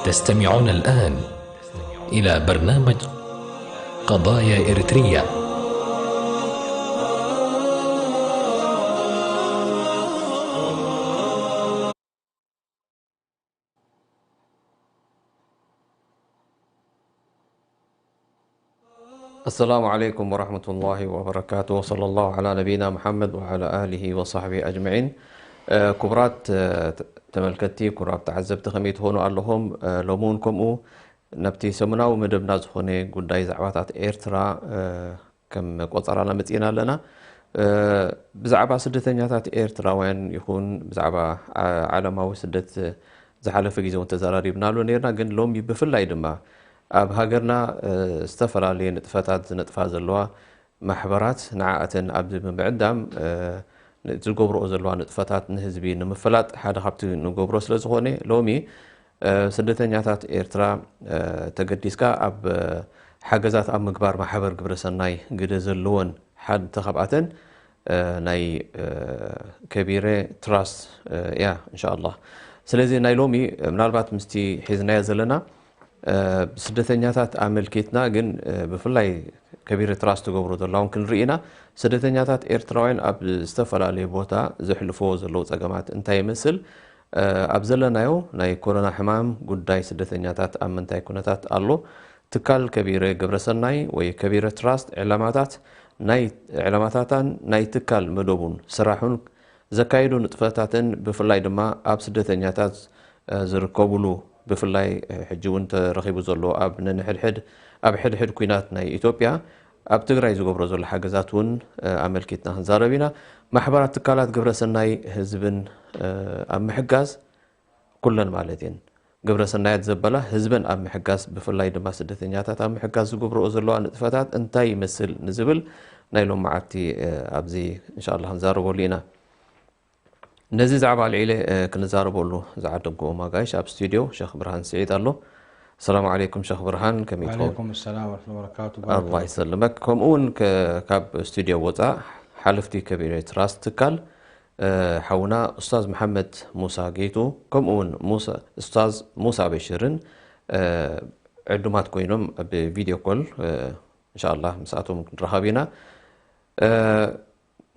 تستمعون الآن إلى برنامج قضايا إريترية. السلام عليكم ورحمة الله وبركاته. وصلى الله على نبينا محمد وعلى آله وصحبه أجمعين. ክቡራት ተመልከትቲ፣ ክቡራት ተዓዘብቲ ከመይ ትኾኑ ኣለኹም? ሎሚ እውን ከምኡ ናብቲ ሰሙናዊ መደብና ዝኾነ ጉዳይ ዛዕባታት ኤርትራ ከም ቆጸራና መጺእና ኣለና። ብዛዕባ ስደተኛታት ኤርትራውያን ይኹን ብዛዕባ ዓለማዊ ስደት ዝሓለፈ ግዜ እውን ተዘራሪብናሉ ነርና። ግን ሎሚ ብፍላይ ድማ ኣብ ሃገርና ዝተፈላለየ ንጥፈታት ዝነጥፋ ዘለዋ ማሕበራት ንዓኣተን ኣብዚ ብምዕዳም ዝገብርኦ ዘለዋ ንጥፈታት ንህዝቢ ንምፍላጥ ሓደ ካብቲ ንገብሮ ስለ ዝኾነ ሎሚ ስደተኛታት ኤርትራ ተገዲስካ ኣብ ሓገዛት ኣብ ምግባር ማሕበር ግብረሰናይ ግደ ዘለወን ሓንቲ ካብኣተን ናይ ከቢረ ትራስት እያ እንሻ ኣላህ። ስለዚ ናይ ሎሚ ምናልባት ምስቲ ሒዝናዮ ዘለና ስደተኛታት ኣመልኪትና ግን ብፍላይ ከቢረ ትራስት ትገብሮ ዘላ እውን ክንርኢ ኢና። ስደተኛታት ኤርትራውያን ኣብ ዝተፈላለየ ቦታ ዘሕልፍዎ ዘለዉ ጸገማት እንታይ ይመስል? ኣብ ዘለናዮ ናይ ኮሮና ሕማም ጉዳይ ስደተኛታት ኣብ ምንታይ ኩነታት ኣሎ? ትካል ከቢረ ግብረሰናይ ወይ ከቢረ ትራስት ዕላማታት ናይ ዕላማታታን ናይ ትካል መደቡን ስራሑን ዘካይዶ ንጥፈታትን ብፍላይ ድማ ኣብ ስደተኛታት ዝርከብሉ ብፍላይ ሕጂ እውን ተረኺቡ ዘሎ ኣብ ነንሕድሕድ ኣብ ሕድሕድ ኲናት ናይ ኢትዮጵያ ኣብ ትግራይ ዝገብሮ ዘሎ ሓገዛት እውን ኣመልኪትና ክንዛረብ ኢና። ማሕበራት ትካላት ግብረሰናይ ህዝብን ኣብ ምሕጋዝ ኩለን ማለት እየን። ግብረ ሰናያት ዘበላ ህዝበን ኣብ ምሕጋዝ ብፍላይ ድማ ስደተኛታት ኣብ ምሕጋዝ ዝገብርኦ ዘለዋ ንጥፈታት እንታይ ይመስል ንዝብል ናይ ሎም መዓልቲ ኣብዚ እንሻላ ክንዛረበሉ ኢና። ነዚ ዛዕባ ኣልዒለ ክንዛረበሉ ዝዓደምኩዎም ኣጋይሽ ኣብ ስቱድዮ ሸኽ ብርሃን ስዒድ ኣሎ። ሰላም ዓለይኩም ሸኽ ብርሃን፣ ከመይ ትኸውን? ዓለይኩም ሰላም ወረሕመቱላሂ ወበረካቱ። ባረከ ኣላህ ይሰልመክ። ከምኡ እውን ከ- ካብ ስቱድዮ ወፃእ ሓለፍቲ ከቢረ ትራስት ትካል ሓውና ኡስታዝ መሓመድ ሙሳ ጌቱ ከምኡ እውን ኡስታዝ ሙሳ በሽርን ዕዱማት ኮይኖም ብቪድዮ ኮል እንሻላ ምስኣቶም ክንራኸብ ኢና።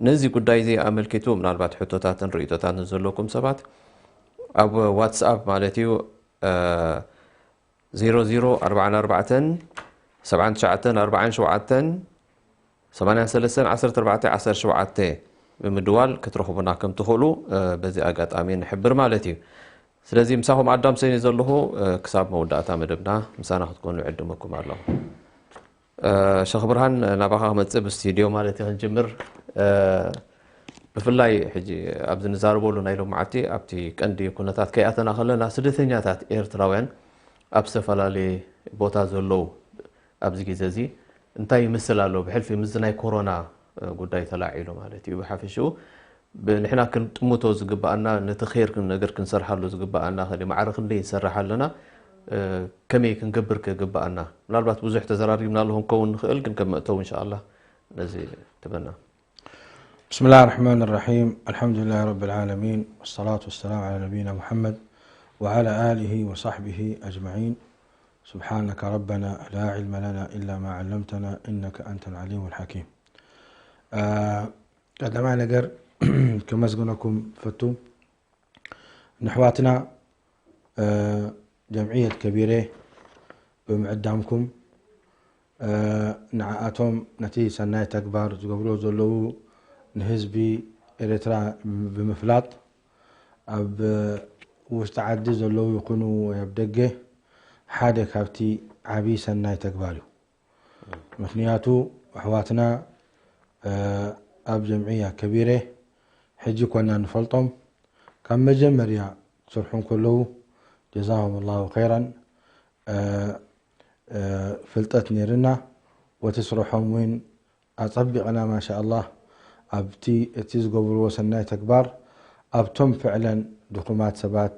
ነዚ ጉዳይ እዚ ኣመልኪቱ ምናልባት ሕቶታትን ርእቶታትን ዘለኩም ሰባት ኣብ ዋትስኣፕ ማለት እዩ 0044-74-77-14-17 ብምድዋል ክትረኽቡና ከም ትኽእሉ በዚ ኣጋጣሚ ንሕብር ማለት እዩ። ስለዚ ምሳኹም ኣዳም ሰኒ ዘለኹ ክሳብ መወዳእታ መደብና ምሳና ክትኮኑ ዕድመኩም ኣለኹ። ሸኽ ብርሃን ናባኻ ክመፅእ ብስቱድዮ ማለት እዩ ክንጅምር። ብፍላይ ሕጂ ኣብዚ ንዛረበሉ ናይ ሎም መዓልቲ ኣብቲ ቀንዲ ኩነታት ከይኣተና ከለና ስደተኛታት ኤርትራውያን ኣብ ዝተፈላለየ ቦታ ዘለዉ ኣብዚ ግዜ እዚ እንታይ ይመስል ኣሎ ብሕልፊ ምስዚ ናይ ኮሮና ጉዳይ ተላዒሉ ማለት እዩ ብሓፈሽኡ ንሕና ክንጥምቶ ዝግባኣና ነቲ ር ነገር ክንሰርሓሉ ዝግባኣና ከ ማዕረ ክንደይ ንሰርሕ ኣለና ከመይ ክንገብር ክግባኣና ምናልባት ብዙሕ ተዘራሪብና ኣለኹ ንከውን ንኽእል ግን ከም መእተው እንሻ ኣላ ነዚ ትበና بسم الله الرحمن الرحيم. الحمد لله رب العالمين، والصلاة والسلام على نبينا محمد وعلى آله وصحبه أجمعين. سبحانك ربنا لا علم لنا إلا ما علمتنا إنك أنت العليم الحكيم. ቀዳማይ ነገር ከመስግነኩም ፈቱ ንሕዋትና ጀምዕየት ከቢረ ብምዕዳምኩም ንዓኣቶም ነቲ ሰናይ ተግባር ዝገብርዎ ዘለዉ ንህዝቢ ኤርትራ ብምፍላጥ ኣብ ውሽጢ ዓዲ ዘለዉ ይኹኑ ወይ ኣብ ደገ ሓደ ካብቲ ዓብዪ ሰናይ ተግባር እዩ። ምኽንያቱ ኣሕዋትና ኣብ ጀምዕያ ከቢረ ሕጂ ኮና ንፈልጦም ካብ መጀመርያ ክሰርሑ እንከለዉ ጀዛሁም ላሁ ኸይራን ፍልጠት ነይርና ወቲ ስርሖም እውን ኣጸቢቕና ማሻ ኣላህ ኣብቲ እቲ ዝገብርዎ ሰናይ ተግባር ኣብቶም ፍዕለን ድኹማት ሰባት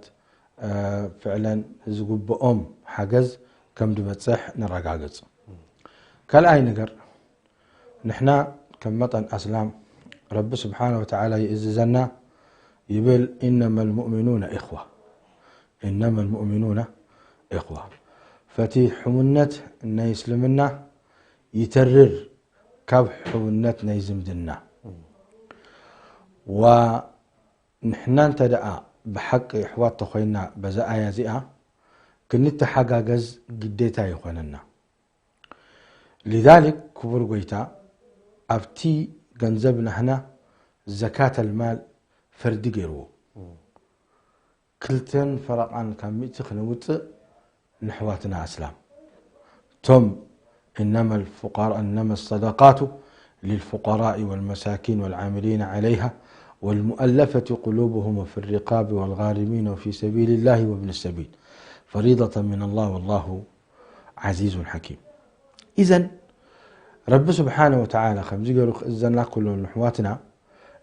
ፍዕለን ዝግብኦም ሓገዝ ከም ዝበፅሕ ነረጋግፅ። ካልኣይ ነገር ንሕና ከም መጠን ኣስላም ረቢ ስብሓነ ወተዓላ ይእዝዘና ይብል إنما المؤمنون إخوة إنما المؤمنون إخوة ፈቲ ሕውነት ናይ እስልምና ይተርር ካብ ሕውነት ናይ ዝምድና ወንሕና እንተ ደኣ ብሓቂ ኣሕዋት ተኾይና በዛ ኣያ እዚኣ ክንተሓጋገዝ ግዴታ ይኾነና። لذلك ክቡር ጎይታ ኣብቲ ገንዘብ ናህና ዘካተል ማል ፈርዲ ገይርዎ። ክልተን ፈረቓን ካብ ሚእቲ ክነውፅእ ንሕዋትና ኣስላም ቶም إنما الفقراء إنما الصدقات للفقراء والمساكين والعاملين عليها والمؤلفة قلوبهم وفي الرقاب والغارمين وفي سبيل الله وابن السبيل فريضة من الله والله عزيز حكيم. إذن ረቢ ስብሓነ ወተዓላ ከምዚ ገይሩ ክእዘና ከሎ ንሕዋትና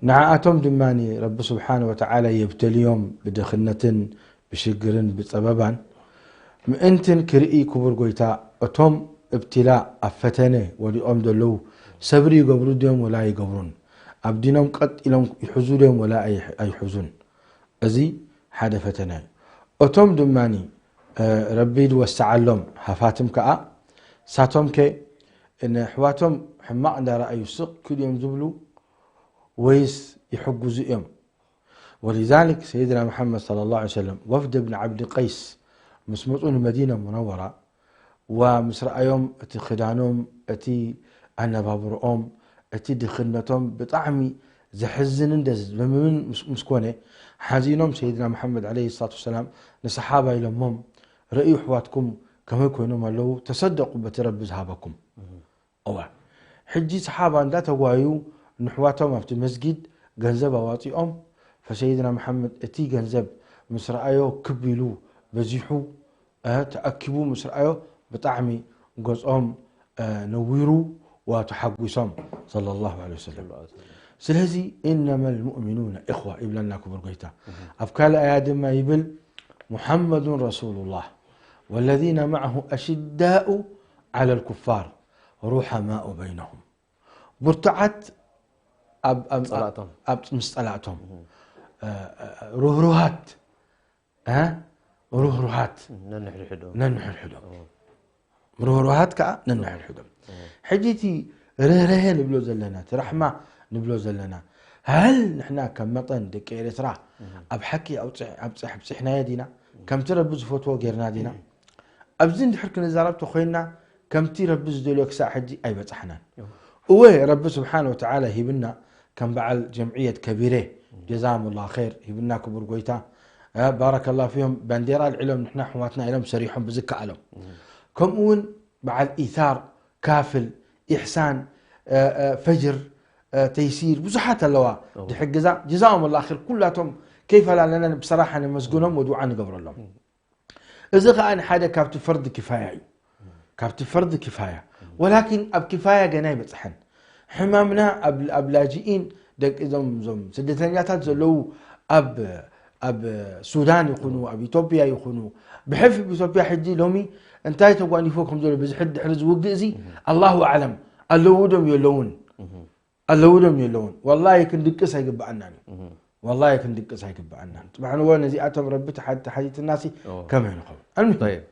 ንዓኣቶም ድማ ረቢ ስብሓነ ወተዓላ የብተልዮም ብድኽነትን ብሽግርን ብፀበባን። ምእንትን ክርኢ ክቡር ጎይታ እቶም እብትላ ኣብ ፈተነ ወዲቖም ዘለዉ ሰብሪ ይገብሩ ድዮም ወላ ይገብሩን፣ ኣብ ዲኖም ቀጥ ኢሎም ይሕዙ ድዮም ወላ ኣይሕ- ኣይሕዙን። እዚ ሓደ ፈተነ እዩ። እቶም ድማ ረቢ ዝወሰዓሎም ሃፋትም ከዓ ሳቶም ከ ንኣሕዋቶም ሕማቕ እንዳረኣዩ ስቕ ክድዮም ዝብሉ ወይስ ይሕግዙ እዮም? ولذلك سيدنا محمد صلى الله عليه وسلم وفد ابن عبد قيس ምስ መፁ ንመዲና ሙነወራ ወምስ ረኣዮም እቲ ክዳኖም እቲ ኣነባብርኦም እቲ ድኽነቶም ብጣዕሚ ዘሕዝንን ደስ ዘምምን ምስ- ምስ ኮነ ሓዚኖም ሰይድና መሓመድ ዓለይሂ ሰላቱ ወሰላም ንሰሓባ ኢሎሞም ርእዩ ኣሕዋትኩም ከመይ ኮይኖም ኣለዉ ተሰደቁ በቲ ረቢ ዝሃበኩም። እዋ ሕጂ ሰሓባ እንዳተጓዩ ንሕዋቶም ኣብቲ መስጊድ ገንዘብ ኣዋፂኦም ፈሰይድና መሓመድ እቲ ገንዘብ ምስ ረኣዮ ክብ ኢሉ በዚሑ ተኣኪቡ ምስ ረኣዮ ብጣዕሚ ገጾም ነዊሩ ወተሓጒሶም ሰለላሁ ዐለይሂ ወሰለም። ስለዚ إنما المؤمنون إخوة ይብለና ክቡር ጎይታ። ኣብ ካልእ ኣያ ድማ ይብል محمد رسول الله والذين معه أشداء على الكفار رحماء بينهم ብርቱዓት ኣብ- ኣብ- ጸላእቶም። ኣብ- ምስ ጸላእቶም እ፣ እ፣ ርህሩሃት እ፣ ርህሩሃት ነንሕድሕዶም። ነንሕድሕዶም ርህሩሃት ከዓ ነንሕድሕዶም። ሕጂ እቲ ርህርሀ ንብሎ ዘለና እቲ ራሕማ ንብሎ ዘለና ሃል ንሕና ከም መጠን ደቂ ኤርትራ ኣብ ሓቂ ኣብፅሕ- ኣብፅሕ- ኣብፅሕናዮ ዲና? ከምቲ ረቢ ዝፈትዎ ጌርና ዲና? ኣብዚ እንድሕር ክንዛረብ ተኮይንና ከምቲ ረቢ ዝደልዮ ክሳዕ ሕጂ ኣይበፃሕናን። እወ ረቢ ስብሓን ወተዓላ ሂብና ከም በዓል ጀምዕየት ከቢረ ጀዛሁም ላ ር ሂብና ክቡር ጎይታ ባረከላ ፊሆም ባንዴራ ኣልዒሎም ንሕና ኣሕዋትና ኢሎም ሰሪሖም ብዝከኣሎም። ከምኡ እውን በዓል ኢታር ካፍል ኢሕሳን ፈጅር ተይሲር ብዙሓት ኣለዋ ድሕግዛ ጀዛሁም ላ ር ኩላቶም ከይፈላለና ብሰራሓ ነመስግኖም ወድዓ ንገብረሎም። እዚ ከዓ ሓደ ካብቲ ፈርድ ኪፋያ እዩ። ካብቲ ፈርድ ኪፋያ ወላኪን ኣብ ኪፋያ ገና ኣይበፅሐን። ሕማምና ኣብ ላጅኢን ደቂ ዞም ዞም ስደተኛታት ዘለዉ ኣብ ኣብ ሱዳን ይኹኑ ኣብ ኢትዮጵያ ይኹኑ ብሕልፊ ኢትዮጵያ ሕጂ ሎሚ እንታይ ተጓኒፎ ከም ዘሎ ብዝሕድ ድሕሪ ዝውግእ እዚ ኣላሁ ኣዕለም ኣለዉ ዶም የለውን ኣለዉ ዶም የለውን ወላሂ ክንድቅስ ኣይግብኣናን እዩ ወላሂ ክንድቅስ ኣይግብኣናን ፅባሕ ንጎ ነዚኣቶም ረቢ ተሓቲትናሲ ከመይ ንኸውን ኣልሙሂም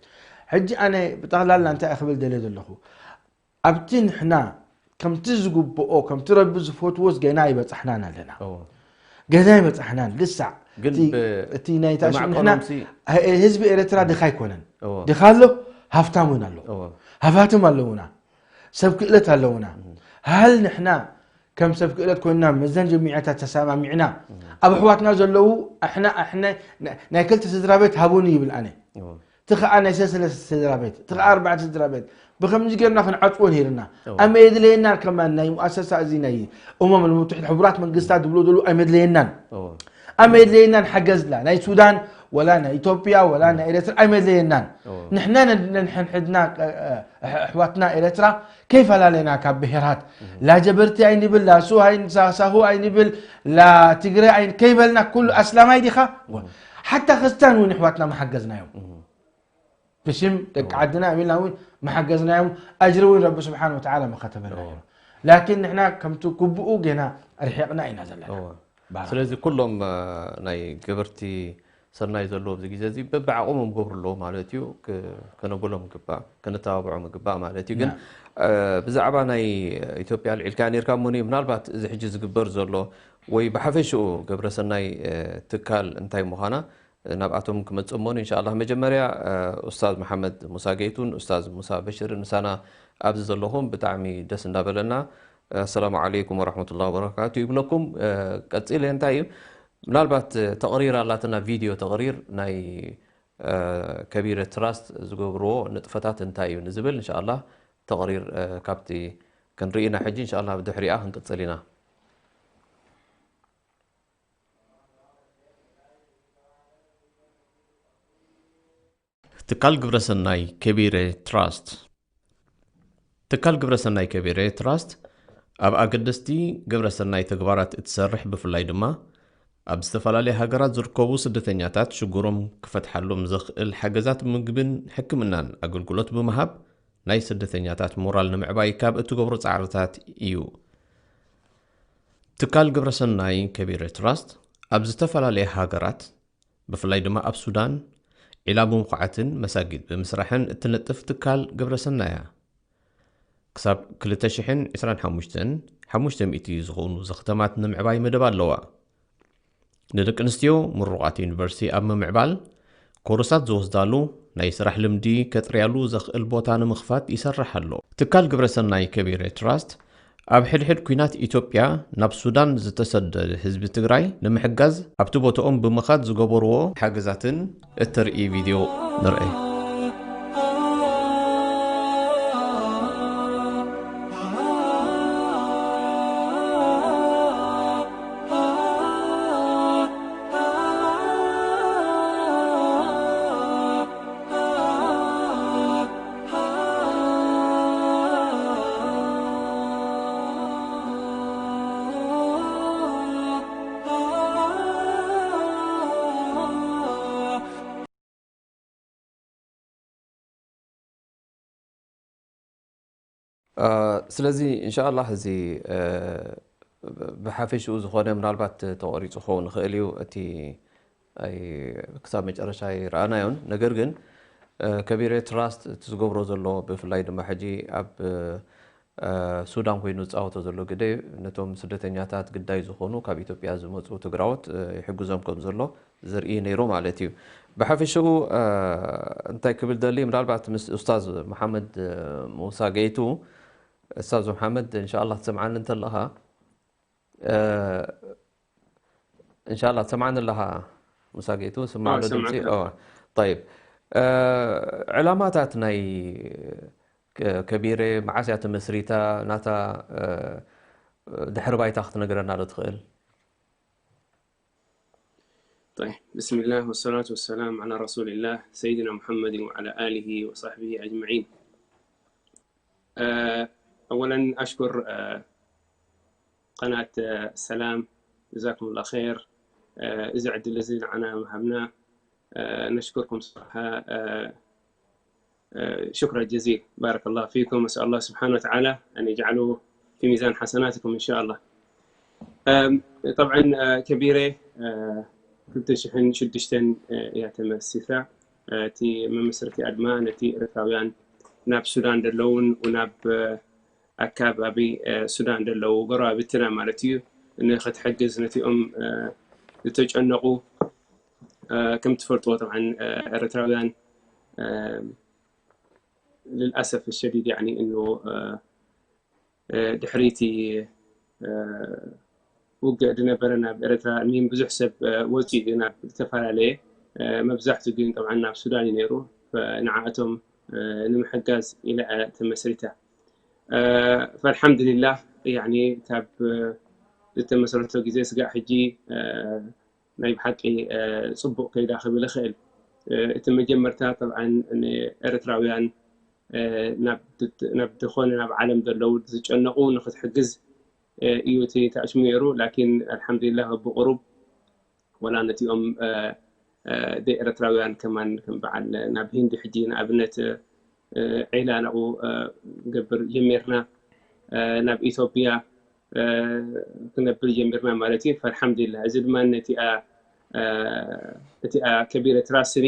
ሕጂ ኣነ ብጠቕላላ እንታይ ክብል ደለ ዘለኹ ኣብቲ ንሕና ከምቲ ዝግብኦ ከምቲ ረቢ ዝፈትዎስ ገና ኣይበፃሕናን ኣለና ገና ኣይበፃሕናን ልሳዕ ግን እቲ ናይታ ንሕና ህዝቢ ኤርትራ ድኻ ኣይኮነን ድኻ ኣሎ ሃፍታም እውን ኣሎ ሃፋትም ኣለውና ሰብ ክእለት ኣለውና ሃል ንሕና ከም ሰብ ክእለት ኮይንና መዘን ጀሚዐታት ተሰማሚዕና ኣብ ኣሕዋትና ዘለዉ ኣሕና ኣሕነ ናይ ክልተ ስድራ ቤት ሃቡኒ ይብል ኣነ እቲ ኸዓ ናይ ሰለስተ ስድራ ቤት እቲ ኸዓ ኣርባዕተ ስድራ ቤት ብኸምዚ ጌርና ክንዓፅዎ ነይርና ኣመ የድለየናን ከማን ናይ ሙኣሰሳ እዚ ናይ እሞም ልሙትሕድ ሕቡራት መንግስታት ዝብሎ ዘለዉ ኣይመድለየናን ኣመ የድለየናን ሓገዝላ ናይ ሱዳን ወላ ናይ ኢትዮጵያ ወላ ናይ ኤርትራ ኣይመድለየናን ንሕና ነንሕንሕድና ኣሕዋትና ኤርትራ ከይፈላለና ካብ ብሄራት ላ ጀበርቲ ኣይንብል ላ ሱ ሳሁ ኣይንብል ላ ትግረ ከይበልና ኩሉ ኣስላማይ ዲኻ ሓታ ክርስትያን እውን ኣሕዋትና መሓገዝናዮም ብሽም ደቂ ዓድና ኣሚልና እውን መሓገዝናዮም ኣጅሪ እውን ረቢ ስብሓን ወተዓላ መኸተበልና ላኪን ንሕና ከምቲ ግቡኡ ገና ርሒቕና ኢና ዘለና ስለዚ ኩሎም ናይ ገበርቲ ሰናይ ዘለዎ ኣብዚ ግዜ እዚ በብዓቕሞም ክገብሩ ኣለዎ ማለት እዩ። ክ-፣ ከነብሎም ይግባእ፣ ከነተባብዖም ይግባእ ማለት እዩ። ግን፣ እ፣ ብዛዕባ ናይ ኢትዮጵያ ኣልዒልካ ነይርካ እሞ፣ ምናልባት እዚ ሕጂ ዝግበር ዘሎ ወይ ብሓፈሽኡ ግብረሰናይ፣ እ፣ ትካል እንታይ ምዃና፣ እ፣ ናብኣቶም ክመጽእ እሞ፣ ኢንሻኣላህ መጀመርያ፣ እ፣ ኡስታዝ መሓመድ ሙሳ ገይቱን ኡስታዝ ሙሳ በሽርን ምሳና ኣብዚ ዘለኹም ብጣዕሚ ደስ እንዳበለና፣ እ፣ ኣሰላሙ ዓለይኩም ወረሕመቱላሂ ወበረካቱ ይብለኩም። እ፣ ቀጺለ እንታይ እዩ፣ ምናልባት፣ እ፣ ተቕሪር ኣላትና፣ ቪድዮ ተቕሪር ናይ፣ እ፣ ከቢረ ትራስት ዝገብርዎ ንጥፈታት እንታይ እዩ ንዝብል፣ ኢንሻኣላህ ተቕሪር፣ እ፣ ካብቲ ክንርኢ ኢና። ሕጂ ኢንሻኣላህ ብድሕሪኣ ክንቅጽል ኢና። ትካል ግብረሰናይ ከቢረ ትራስት። ትካል ግብረሰናይ ከቢረ ትራስት ኣብ ኣገደስቲ ግብረሰናይ ተግባራት እትሰርሕ፣ ብፍላይ ድማ ኣብ ዝተፈላለያ ሃገራት ዝርከቡ ስደተኛታት ሽግሮም ክፈትሓሎም ዘኽእል ሓገዛት ምግብን ሕክምናን ኣገልግሎት ብምሃብ ናይ ስደተኛታት ሞራል ንምዕባይ ካብ እትገብሮ ጻዕርታት እዩ። ትካል ግብረሰናይ ከቢረ ትራስት ኣብ ዝተፈላለያ ሃገራት፣ ብፍላይ ድማ ኣብ ሱዳን፣ ዒላ ብምኹዓትን መሳጊድ ብምስራሕን እትነጥፍ ትካል ግብረሰናይ እያ። ክሳብ ክልተ ሽሕን ዕስራን ሓሙሽተን፣ ሓሙሽተ ሚእቲ ዝኾኑ ዘኽተማት ንምዕባይ መደብ ኣለዋ። ንደቂ ኣንስትዮ ምሩቓት ዩኒቨርሲቲ ኣብ ምምዕባል፣ ኮርሳት ዝወስዳሉ፣ ናይ ስራሕ ልምዲ ከጥርያሉ ዘኽእል ቦታ ንምኽፋት ይሰርሕ ኣሎ። ትካል ግብረሰናይ ከቢረ ትራስት ኣብ ሕድሕድ ኲናት ኢትዮጵያ ናብ ሱዳን ዝተሰደደ ህዝቢ ትግራይ ንምሕጋዝ ኣብቲ ቦታኦም ብምኻድ ዝገበርዎ ሓገዛትን እተርኢ ቪድዮ ንርኣይ። እ፣ ስለዚ ኢንሻኣላህ እዚ፣ እ፣ ብሓፈሽኡ ዝኾነ ምናልባት ተቖሪጹ ክኸውን ይኽእል እዩ፣ እቲ ኣይ-፣ ክሳብ መጨረሻ ኣይረኣናዮን። ነገር ግን፣ እ፣ ከቢረ ትራስት እቲ ዝገብሮ ዘሎ፣ ብፍላይ ድማ ሕጂ ኣብ፣ እ፣ ሱዳን ኮይኑ ዝጻወቶ ዘሎ ግደ፣ ነቶም ስደተኛታት ግዳይ ዝኾኑ ካብ ኢትዮጵያ ዝመጹ ትግራዎት፣ እ፣ ይሕግዞም ከም ዘሎ ዘርኢ ነይሩ ማለት እዩ። ብሓፈሽኡ፣ እ፣ እንታይ ክብል ደሊ፣ ምናልባት ምስ ኡስታዝ መሓመድ፣ እ፣ ሙሳ ገይቱ፣ ኡስታዝ መሓመድ፣ እንሻኣላህ ትሰምዓኒ እንተለኻ፣ እ፣ እንሻላ ትሰምዓኒ ኣለኻ? ሙሳ ገይቱ፣ ስማዕ ኣሎ ድምፂ? ጠይብ። እ፣ ዕላማታት ናይ ከ-፣ ከቢረ መዓስ እያ ተመስሪታ? ናታ፣ እ፣ ድሕሪ ባይታ ክትነግረና ዶ ትኽእል? طيب، بسم الله والصلاة والسلام على رسول الله سيدنا محمد وعلى آله وصحبه أجمعين. آه، أولا أشكر، آه، قناة، آه، السلام، جزاكم الله خير. آه، እዚ ዕድል እዚ ንዓና ምሃብና، آه، نشكركم صراحة، آه، آه، شكرا جزيلا، بارك الله فيكم، أسأل الله سبحانه وتعالى أن يجعله في ميزان حسناتكم إن شاء الله. آم، طبعا، آه، ከቢረ، آه، ክልተ ሽሕን ሽዱሽተን እያ ተመሲሳ። እቲ መመስረቲኣ ድማ ነቲ ኤርትራውያን ናብ ሱዳን ዘለውን ናብ ኣከባቢ ሱዳን ዘለዉ ጎረባብትና ማለት እዩ ንክትሕግዝ ነቲኦም ዝተጨነቑ፣ ከም ትፈልጥዎ طبعا ኤርትራውያን للأسف الشديد يعني إنه ድሕሪ እቲ ውግእ ዝነበረ ናብ ኤርትራ እኒህም ብዙሕ ሰብ ወፂኡ እዩ ናብ ዝተፈላለየ፣ መብዛሕቱ ግን طبعا ናብ ሱዳን እዩ ነይሩ። ንዓእቶም ንምሕጋዝ ኢላ እያ ተመስሪታ። فالحمد لله يعني ካብ ዝተመስረቶ ግዜ ስጋዕ ሕጂ ናይ ብሓቂ ፅቡቕ ከይዳ ክብል እኽእል። እቲ መጀመርታ طبعا ንኤርትራውያን ናብ ዝኾነ ናብ ዓለም ዘለዉ ዝጨነቑ ንክትሕግዝ እዩ እቲ ተኣሽሙ ነይሩ። ላኪን ኣልሓምዱሊላህ ብቁሩብ ወላ ነቲኦም ደይ ኤርትራውያን ከማን ከም በዓል ናብ ሂንዲ ሕጂ ንኣብነት ዒላ ናብኡ ገብር ጀሚርና፣ ናብ ኢትዮጵያ ክነብር ጀሚርና ማለት እዩ። ፈኣልሓምዱሊላህ እዚ ድማ ነቲኣ እቲ ከቢረ ትራስኒ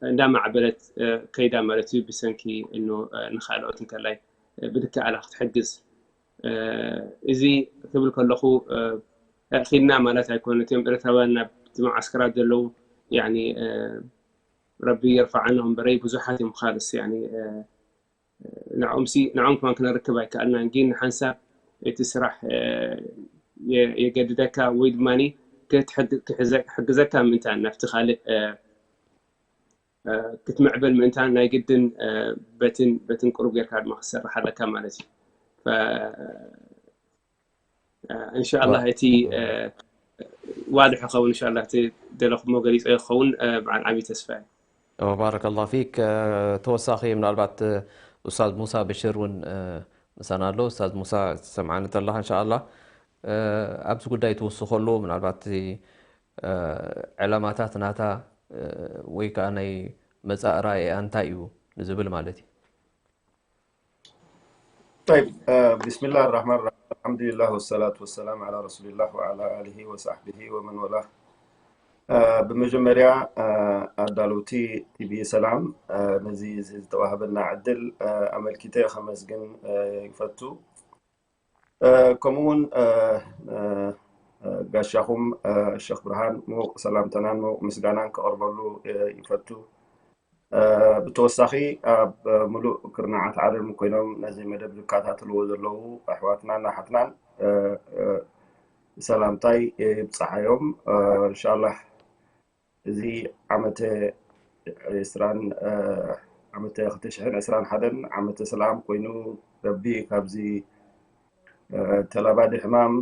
እንዳማዕበለት ከይዳ ማለት እዩ። ብሰንኪ እኖ ንካልኦት እንከላይ ብልክዕ ኣላ ክትሕግዝ። እዚ ክብል ከለኹ ኣእኺልና ማለት ኣይኮነ። እቲኦም ኤርትራውያን ናብቲ መዓስከራት ዘለዉ ረቢ የርፍዓኖም በረይ ብዙሓት እዮም። ካልስ ንዕኦም ሲ ንዕኦም ከማን ክነርክብ ኣይከኣልናን። ግን ንሓንሳብ እቲ ስራሕ የገድደካ ወይ ድማ ክሕግዘካ ምእንታን ናብቲ ካልእ ክትምዕብል ምእንታን ናይ ግድን በትን በትን ቅሩብ ጌርካ ድማ ክትሰርሕ ኣለካ ማለት እዩ። እንሻላ እቲ ዋድሕ ይኸውን። እንሻላ እቲ ደለኹሞ ገሊፀ ይኸውን። በዓል ዓብዪ ተስፋ እዩ። ባረከላ ፊክ። ተወሳኺ ምናልባት ኡስታዝ ሙሳ በሽር እውን ምሳና ኣሎ። ኡስታዝ ሙሳ ትሰምዓኒ ተለኻ እንሻላ ኣብዚ ጉዳይ ትውስኸሉ ምናልባት ዕላማታት ናታ ወይ ከዓ ናይ መፃእ ራእያ እንታይ እዩ ንዝብል ማለት እዩ። طيب بسم الله الرحمن الرحيم الحمد لله والصلاة والسلام على رسول الله وعلى آله وصحبه ومن والاه ብመጀመርያ ኣዳለውቲ ቲቪ ሰላም ነዚ ዝተዋህበና ዕድል ኣመልኪተ ከመስግን ይፈቱ። ከምኡ እውን ጋሻኹም ሸክ ብርሃን ምውቕ ሰላምተናን ምውቕ ምስጋናን ከቕርበሉ ይፈቱ። ብተወሳኺ ኣብ ምሉእ ክርናዓት ዓለም ኮይኖም ነዚ መደብ ዝከታተልዎ ዘለዉ ኣሕዋትናን ኣሓትናን ሰላምታይ ይብፅሓዮም። እንሻላህ እዚ ዓመተ ዕስራን ዓመተ ክልተ ሽሕን ዕስራን ሓደን ዓመተ ሰላም ኮይኑ ረቢ ካብዚ ተላባዲ ሕማም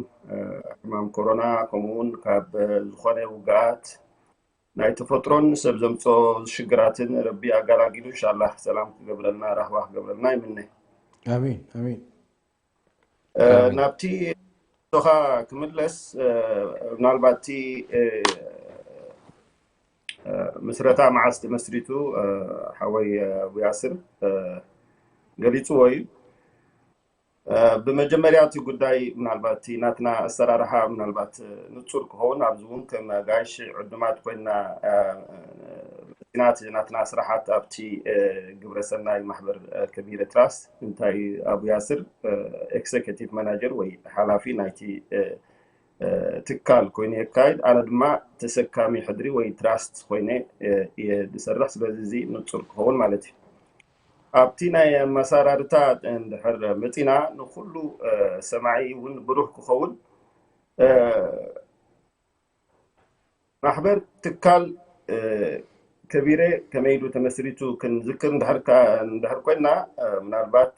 ሕማም ኮሮና ከምኡ እውን ካብ ዝኾነ ውግኣት ናይ ተፈጥሮን ሰብ ዘምፅኦ ሽግራትን ረቢ ኣጋላጊሉ እንሻላ ሰላም ክገብረልና ራህዋ ክገብረልና ይምነ። ኣሚን ኣሚን። ናብቲ ቶኻ ክምለስ ምናልባት እቲ ምስረታ መዓስ ተመስሪቱ ሓወይ ኣቡ ያስር ገሊፅዎ እዩ። ብመጀመርያ እቲ ጉዳይ ምናልባት እቲ ናትና ኣሰራርሓ ምናልባት ንፁር ክኸውን ኣብዚ እውን ከም ኣጋይሽ ዕዱማት ኮይና ናት ናትና ስራሓት ኣብቲ ግብረሰናይ ማሕበር ከቢረ ትራስት እንታይ ኣቡ ያስር ኤክዘኪቲቭ ማናጀር ወይ ሓላፊ ናይቲ ትካል ኮይኑ የካይድ ኣነ ድማ ተሰካሚ ሕድሪ ወይ ትራስት ኮይነ እየ ዝሰርሕ ስለዚ እዚ ንፁር ክኸውን ማለት እዩ። ኣብቲ ናይ ኣመሰራርታ እንድሕር መፂና ንኩሉ ሰማዒ እውን ብሩህ ክኸውን ማሕበር ትካል ከቢረ ከመይ ኢሉ ተመስሪቱ ክንዝክር እንድሕር ኮይንና ምናልባት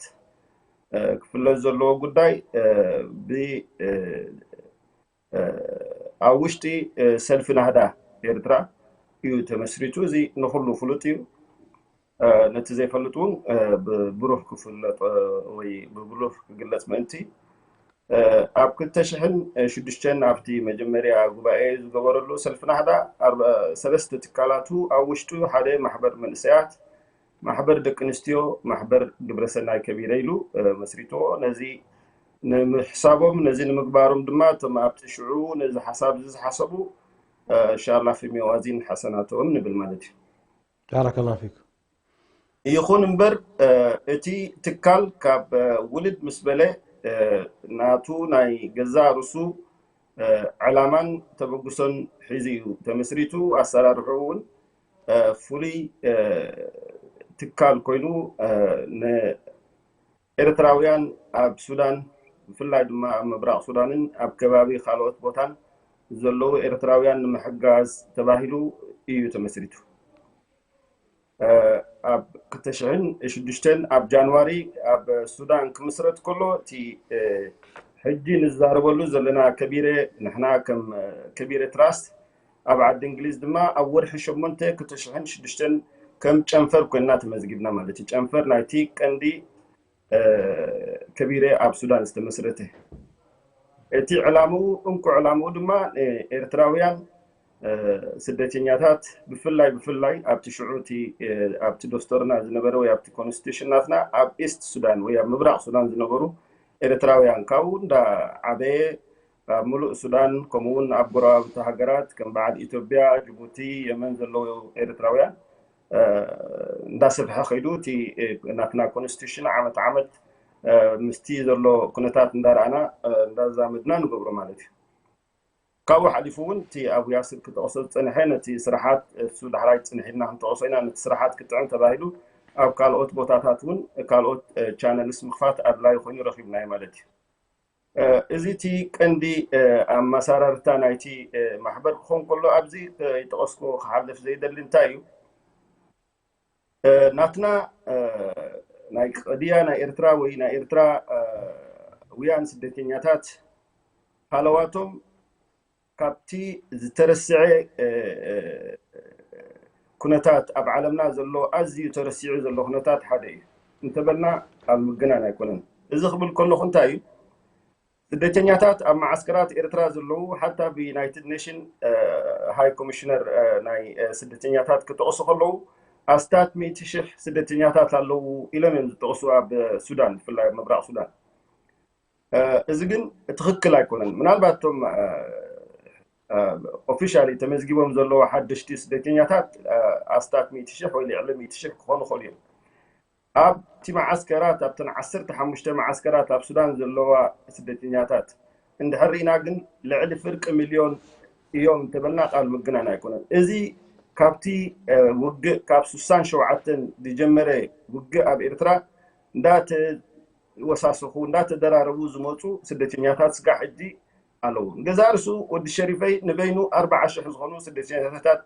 ክፍለጥ ዘለዎ ጉዳይ ብ ኣብ ውሽጢ ሰልፊ ናህዳ ኤርትራ እዩ ተመስሪቱ። እዚ ንኩሉ ፍሉጥ እዩ። ነቲ ዘይፈልጥ እውን ብብሩህ ክፍለጥ ወይ ብብሩህ ክግለፅ ምእንቲ ኣብ ክልተ ሽሕን ሽዱሽተን ኣብቲ መጀመርያ ጉባኤ ዝገበረሉ ሰልፊ ናህዳ ሰለስተ ትካላቱ ኣብ ውሽጡ ሓደ ማሕበር መንእሰያት፣ ማሕበር ደቂ ኣንስትዮ፣ ማሕበር ግብረሰናይ ከቢረ ኢሉ መስሪትዎ። ነዚ ንምሕሳቦም ነዚ ንምግባሮም ድማ እቶም ኣብቲ ሽዑ ነዚ ሓሳብ እዚ ዝሓሰቡ ሻላ ፊ ሚዋዚን ሓሰናቶም ንብል ማለት እዩ። ባረከላ ፊክ። ይኹን እምበር እቲ ትካል ካብ ውልድ ምስ በለ ናቱ ናይ ገዛእ ርእሱ ዕላማን ተበግሶን ሒዙ እዩ ተመስሪቱ። ኣሰራርሑ እውን ፍሉይ ትካል ኮይኑ ንኤርትራውያን ኣብ ሱዳን ብፍላይ ድማ ኣብ ምብራቕ ሱዳንን ኣብ ከባቢ ካልኦት ቦታን ዘለዉ ኤርትራውያን ንምሕጋዝ ተባሂሉ እዩ ተመስሪቱ። ኣብ ክልተ ሽሕን ሽዱሽተን ኣብ ጃንዋሪ ኣብ ሱዳን ክምስረት ከሎ እቲ ሕጂ ንዛረበሉ ዘለና ከቢረ ንሕና ከም ከቢረ ትራስት ኣብ ዓዲ እንግሊዝ ድማ ኣብ ወርሒ ሸሞንተ ክልተ ሽሕን ሽዱሽተን ከም ጨንፈር ኮይንና ተመዝጊብና ማለት እዩ። ጨንፈር ናይቲ ቀንዲ ከቢረ ኣብ ሱዳን ዝተመስረተ እቲ ዕላምኡ እንኩ ዕላምኡ ድማ ኤርትራውያን ስደተኛታት ብፍላይ ብፍላይ ኣብቲ ሽዑ እቲ ኣብቲ ዶስቶርና ዝነበረ ወይ ኣብቲ ኮንስቲቱሽን ናትና ኣብ ኢስት ሱዳን ወይ ኣብ ምብራቕ ሱዳን ዝነበሩ ኤርትራውያን ካብኡ እንዳ ዓበየ ኣብ ሙሉእ ሱዳን፣ ከምኡ እውን ኣብ ጎረባብቲ ሃገራት ከም በዓል ኢትዮጵያ፣ ጅቡቲ፣ የመን ዘለዉ ኤርትራውያን እንዳሰፍሐ ከይዱ፣ እቲ ናትና ኮንስቲቱሽን ዓመት ዓመት ምስቲ ዘሎ ኩነታት እንዳረኣና እንዳዛመድና ንገብሮ ማለት እዩ። ካብኡ ሓሊፉ እውን እቲ ኣብ ያሲር ክጠቕሶ ዝፀንሐ፣ ነቲ ስራሓት፣ እሱ ዳሕራይ ፅንሕ ኢልና ክንጠቕሶ ኢና፣ ነቲ ስራሓት ክጥዕም ተባሂሉ ኣብ ካልኦት ቦታታት እውን ካልኦት ቻነልስ ምኽፋት ኣድላዩ ኮይኑ ረኺብናዮ ማለት እዩ። እዚ እቲ ቀንዲ ኣመሰራርታ ናይቲ ማሕበር ክኸውን ከሎ፣ ኣብዚ ከይጠቐስኩ ክሓልፍ ዘይደሊ እንታይ እዩ፣ ናትና ናይ ቅድያ ናይ ኤርትራ ወይ ናይ ኤርትራውያን ስደተኛታት ሃለዋቶም ካብቲ ዝተረስዐ ኩነታት፣ ኣብ ዓለምና ዘሎ ኣዝዩ ተረሲዑ ዘሎ ኩነታት ሓደ እዩ እንተበልና ኣብ ምግናን ኣይኮነን። እዚ ክብል ከለኹ እንታይ እዩ፣ ስደተኛታት ኣብ መዓስከራት ኤርትራ ዘለዉ፣ ሓታ ብዩናይትድ ኔሽን ሃይ ኮሚሽነር ናይ ስደተኛታት ክጠቕሱ ከለዉ፣ ኣስታት ሚእቲ ሽሕ ስደተኛታት ኣለዉ ኢሎም እዮም ዝጠቕሱ፣ ኣብ ሱዳን፣ ብፍላይ ኣብ ምብራቕ ሱዳን። እዚ ግን ትኽክል ኣይኮነን። ምናልባት እቶም ኦፊሻሊ ተመዝጊቦም ዘለዉ ሓደሽቲ ስደተኛታት ኣስታት ሚእቲ ሽሕ ወይ ልዕሊ ሚእቲ ሽሕ ክኾኑ ይኽእሉ እዮም። ኣብቲ መዓስከራት፣ ኣብተን ዓሰርተ ሓሙሽተ መዓስከራት ኣብ ሱዳን ዘለዋ ስደተኛታት እንድሕር ርኢና ግን፣ ልዕሊ ፍርቂ ሚልዮን እዮም እንተበልና ቃል ምግናን ኣይኮነን። እዚ ካብቲ ውግእ፣ ካብ ስሳን ሸውዓተን ዝጀመረ ውግእ ኣብ ኤርትራ እንዳተወሳሰኹ፣ እንዳተደራረቡ ዝመፁ ስደተኛታት ስጋዕ ሕጂ ኣለዉ። ንገዛእ ርእሱ ወዲ ሸሪፈይ ንበይኑ ኣርባዓ ሽሕ ዝኾኑ ስደተኛታት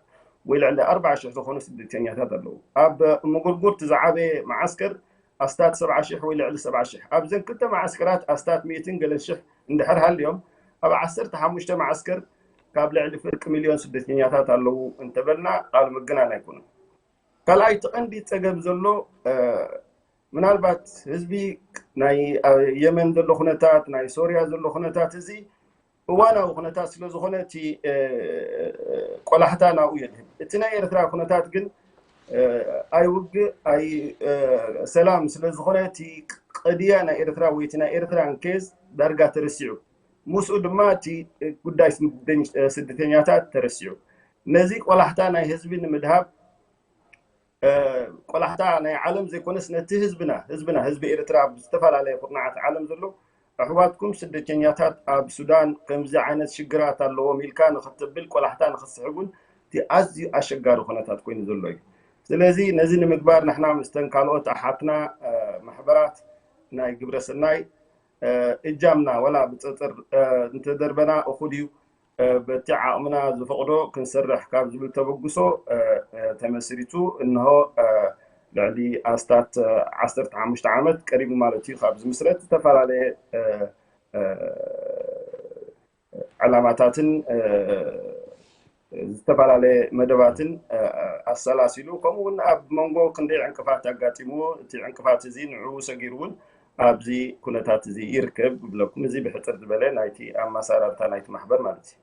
ወይ ልዕሊ ኣርባዓ ሽሕ ዝኾኑ ስደተኛታት ኣለዉ። ኣብ ምጉርጉር እቲ ዝዓበየ መዓስከር ኣስታት ሰብዓ ሽሕ ወይ ልዕሊ ሰብዓ ሽሕ፣ ኣብዘን ክልተ መዓስከራት ኣስታት ሚእትን ገለን ሽሕ እንድሕር ሃልዮም፣ ኣብ ዓሰርተ ሓሙሽተ መዓስከር ካብ ልዕሊ ፍርቂ ሚልዮን ስደተኛታት ኣለዉ እንተበልና ቃል ምግናን ኣይኮነን። ካልኣይ፣ እቲ ቀንዲ ጸገም ዘሎ ምናልባት ህዝቢ ናይ የመን ዘሎ ኩነታት፣ ናይ ሶርያ ዘሎ ኩነታት፣ እዚ እዋናዊ ኩነታት ስለ ዝኾነ እቲ ቆላሕታ ናብኡ የድህብ። እቲ ናይ ኤርትራ ኩነታት ግን ኣይውግእ ኣይ ሰላም ስለ ዝኾነ፣ እቲ ቅድያ ናይ ኤርትራ ወይ እቲ ናይ ኤርትራን ኬዝ ዳርጋ ተረሲዑ፣ ምስኡ ድማ እቲ ጉዳይ ስደተኛታት ተረሲዑ። ነዚ ቆላሕታ ናይ ህዝቢ ንምድሃብ ቆላሕታ ናይ ዓለም ዘይኮነስ፣ ነቲ ህዝብና፣ ህዝብና፣ ህዝቢ ኤርትራ፣ ኣብ ዝተፈላለየ ኩርናዓት ዓለም ዘሎ ኣሕዋትኩም ስደተኛታት ኣብ ሱዳን ከምዚ ዓይነት ሽግራት ኣለዎም ኢልካ ንኽትብል ቆላሕታ ንኽትስሕብ እውን እቲ ኣዝዩ ኣሸጋሪ ኩነታት ኮይኑ ዘሎ እዩ። ስለዚ ነዚ ንምግባር ንሕና ምስተን ካልኦት ኣሓትና ማሕበራት ናይ ግብረ ሰናይ እጃምና ዋላ ብፀፅር እንተደርበና እኹል እዩ። በቲ ዓቕምና ዝፈቕዶ ክንሰርሕ ካብ ዝብል ተበግሶ ተመስሪቱ እንሆ ልዕሊ ኣስታት ዓሰርተ ሓሙሽተ ዓመት ቀሪቡ ማለት እዩ። ካብ ዝምስረት ዝተፈላለየ ዕላማታትን ዝተፈላለየ መደባትን ኣሰላሲሉ፣ ከምኡ እውን ኣብ መንጎ ክንደይ ዕንቅፋት ኣጋጢምዎ፣ እቲ ዕንቅፋት እዚ ንዕኡ ሰጊሩ እውን ኣብዚ ኩነታት እዚ ይርከብ ይብለኩም። እዚ ብሕፅር ዝበለ ናይቲ ኣመሰራርታ ናይቲ ማሕበር ማለት እዩ።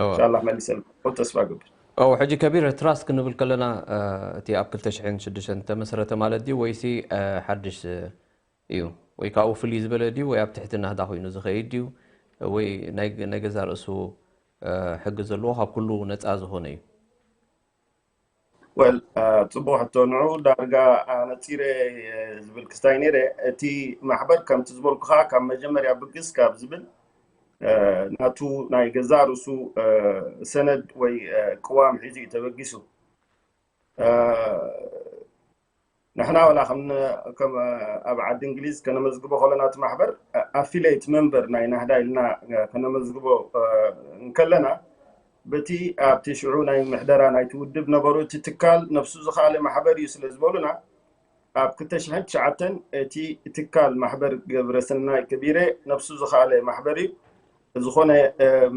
እንሻላ መሊሰልኩም ተስፋ ገብር። ሕጂ ከቢር ትራስት ክንብል ከለና እቲ ኣብ ክልተ ሽሕን ሽዱሽተን ተመስረተ ማለት ድዩ ወይሲ ሓድሽ እዩ? ወይ ካብኡ ፍልይ ዝበለ ድዩ ወይ ኣብ ትሕቲ ናህዳ ኮይኑ ዝኸይድ ድዩ? ወይ ናይ ገዛ ርእሱ ሕጊ ዘለዎ ካብ ኩሉ ነፃ ዝኾነ እዩ? ወል ጽቡቅ ሕቶ። ንዑ ዳርጋ ኣነጺረ ዝብል ክስታይ ነይረ። እቲ ማሕበር ከምቲ ዝበልኩኻ ካብ መጀመርያ ብግስ ካብ ዝብል ናቱ ናይ ገዛ ርእሱ ሰነድ ወይ ቅዋም ሒዙ እዩ ተበጊሱ። ንሕና ወላ ከም ኣብ ዓዲ እንግሊዝ ከነመዝግቦ ከለና እቲ ማሕበር ኣፊሌት መንበር ናይ ናህዳ ኢልና ከነመዝግቦ እንከለና በቲ ኣብቲ ሽዑ ናይ ምሕደራ ናይቲ ውድብ ነበሩ እቲ ትካል ነብሱ ዝኸኣለ ማሕበር እዩ ስለ ዝበሉና ኣብ ክልተ ሽሕን ትሽዓተን እቲ ትካል ማሕበር ግብረሰናይ ከቢረ ነብሱ ዝኸኣለ ማሕበር እዩ ዝኾነ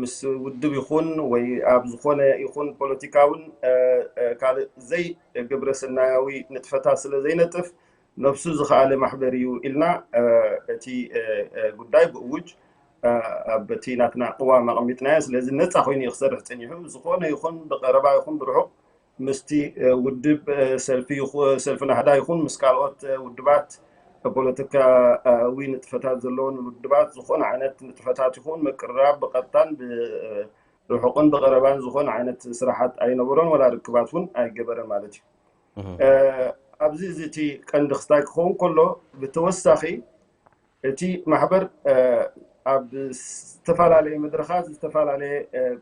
ምስ ውድብ ይኹን ወይ ኣብ ዝኾነ ይኹን ፖለቲካውን ካልእ ዘይ ግብረ ሰናያዊ ንጥፈታት ስለ ዘይነጥፍ ነብሱ ዝኸኣለ ማሕበር እዩ ኢልና እቲ ጉዳይ ብእውጅ ኣብ በቲ ናትና ቅዋም ኣቐሚጥናዮ። ስለዚ ነፃ ኮይኑ እዩ ክሰርሕ ፀኒሑ። ዝኾነ ይኹን ብቀረባ ይኹን ብርሑቕ ምስቲ ውድብ ሰልፊ ናህዳ ይኹን ምስ ካልኦት ውድባት ፖለቲካዊ ንጥፈታት ዘለዎን ውድባት ዝኾነ ዓይነት ንጥፈታት ይኹን ምቅርራብ ብቐጥታን ብርሑቕን ብቐረባን ዝኾነ ዓይነት ስራሓት ኣይነበሮን፣ ወላ ርክባት እውን ኣይገበረን ማለት እዩ። ኣብዚ እዚ እቲ ቀንዲ ክስታይ ክኸውን ከሎ፣ ብተወሳኺ እቲ ማሕበር ኣብ ዝተፈላለየ መድረኻት ዝተፈላለየ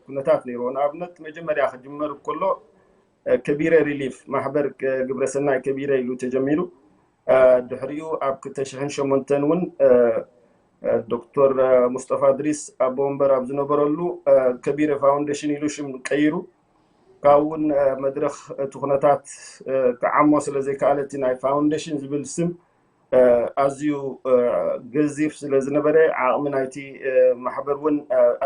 ኩነታት ነይርዎ። ንኣብነት መጀመርያ ክጅመር ከሎ ከቢረ ሪሊፍ ማሕበር ግብረሰናይ ከቢረ ኢሉ ተጀሚሩ። ድሕሪኡ ኣብ ክልተ ሽሕን ሸሞንተን እውን ዶክተር ሙስጠፋ እድሪስ ኣቦ ወንበር ኣብ ዝነበረሉ ከቢረ ፋውንዴሽን ኢሉ ሽም ቀይሩ። ካብኡ እውን መድረኽ እቲ ኩነታት ክዓሞ ስለ ዘይከኣለ እቲ ናይ ፋውንዴሽን ዝብል ስም ኣዝዩ ገዚፍ ስለ ዝነበረ፣ ዓቕሚ ናይቲ ማሕበር እውን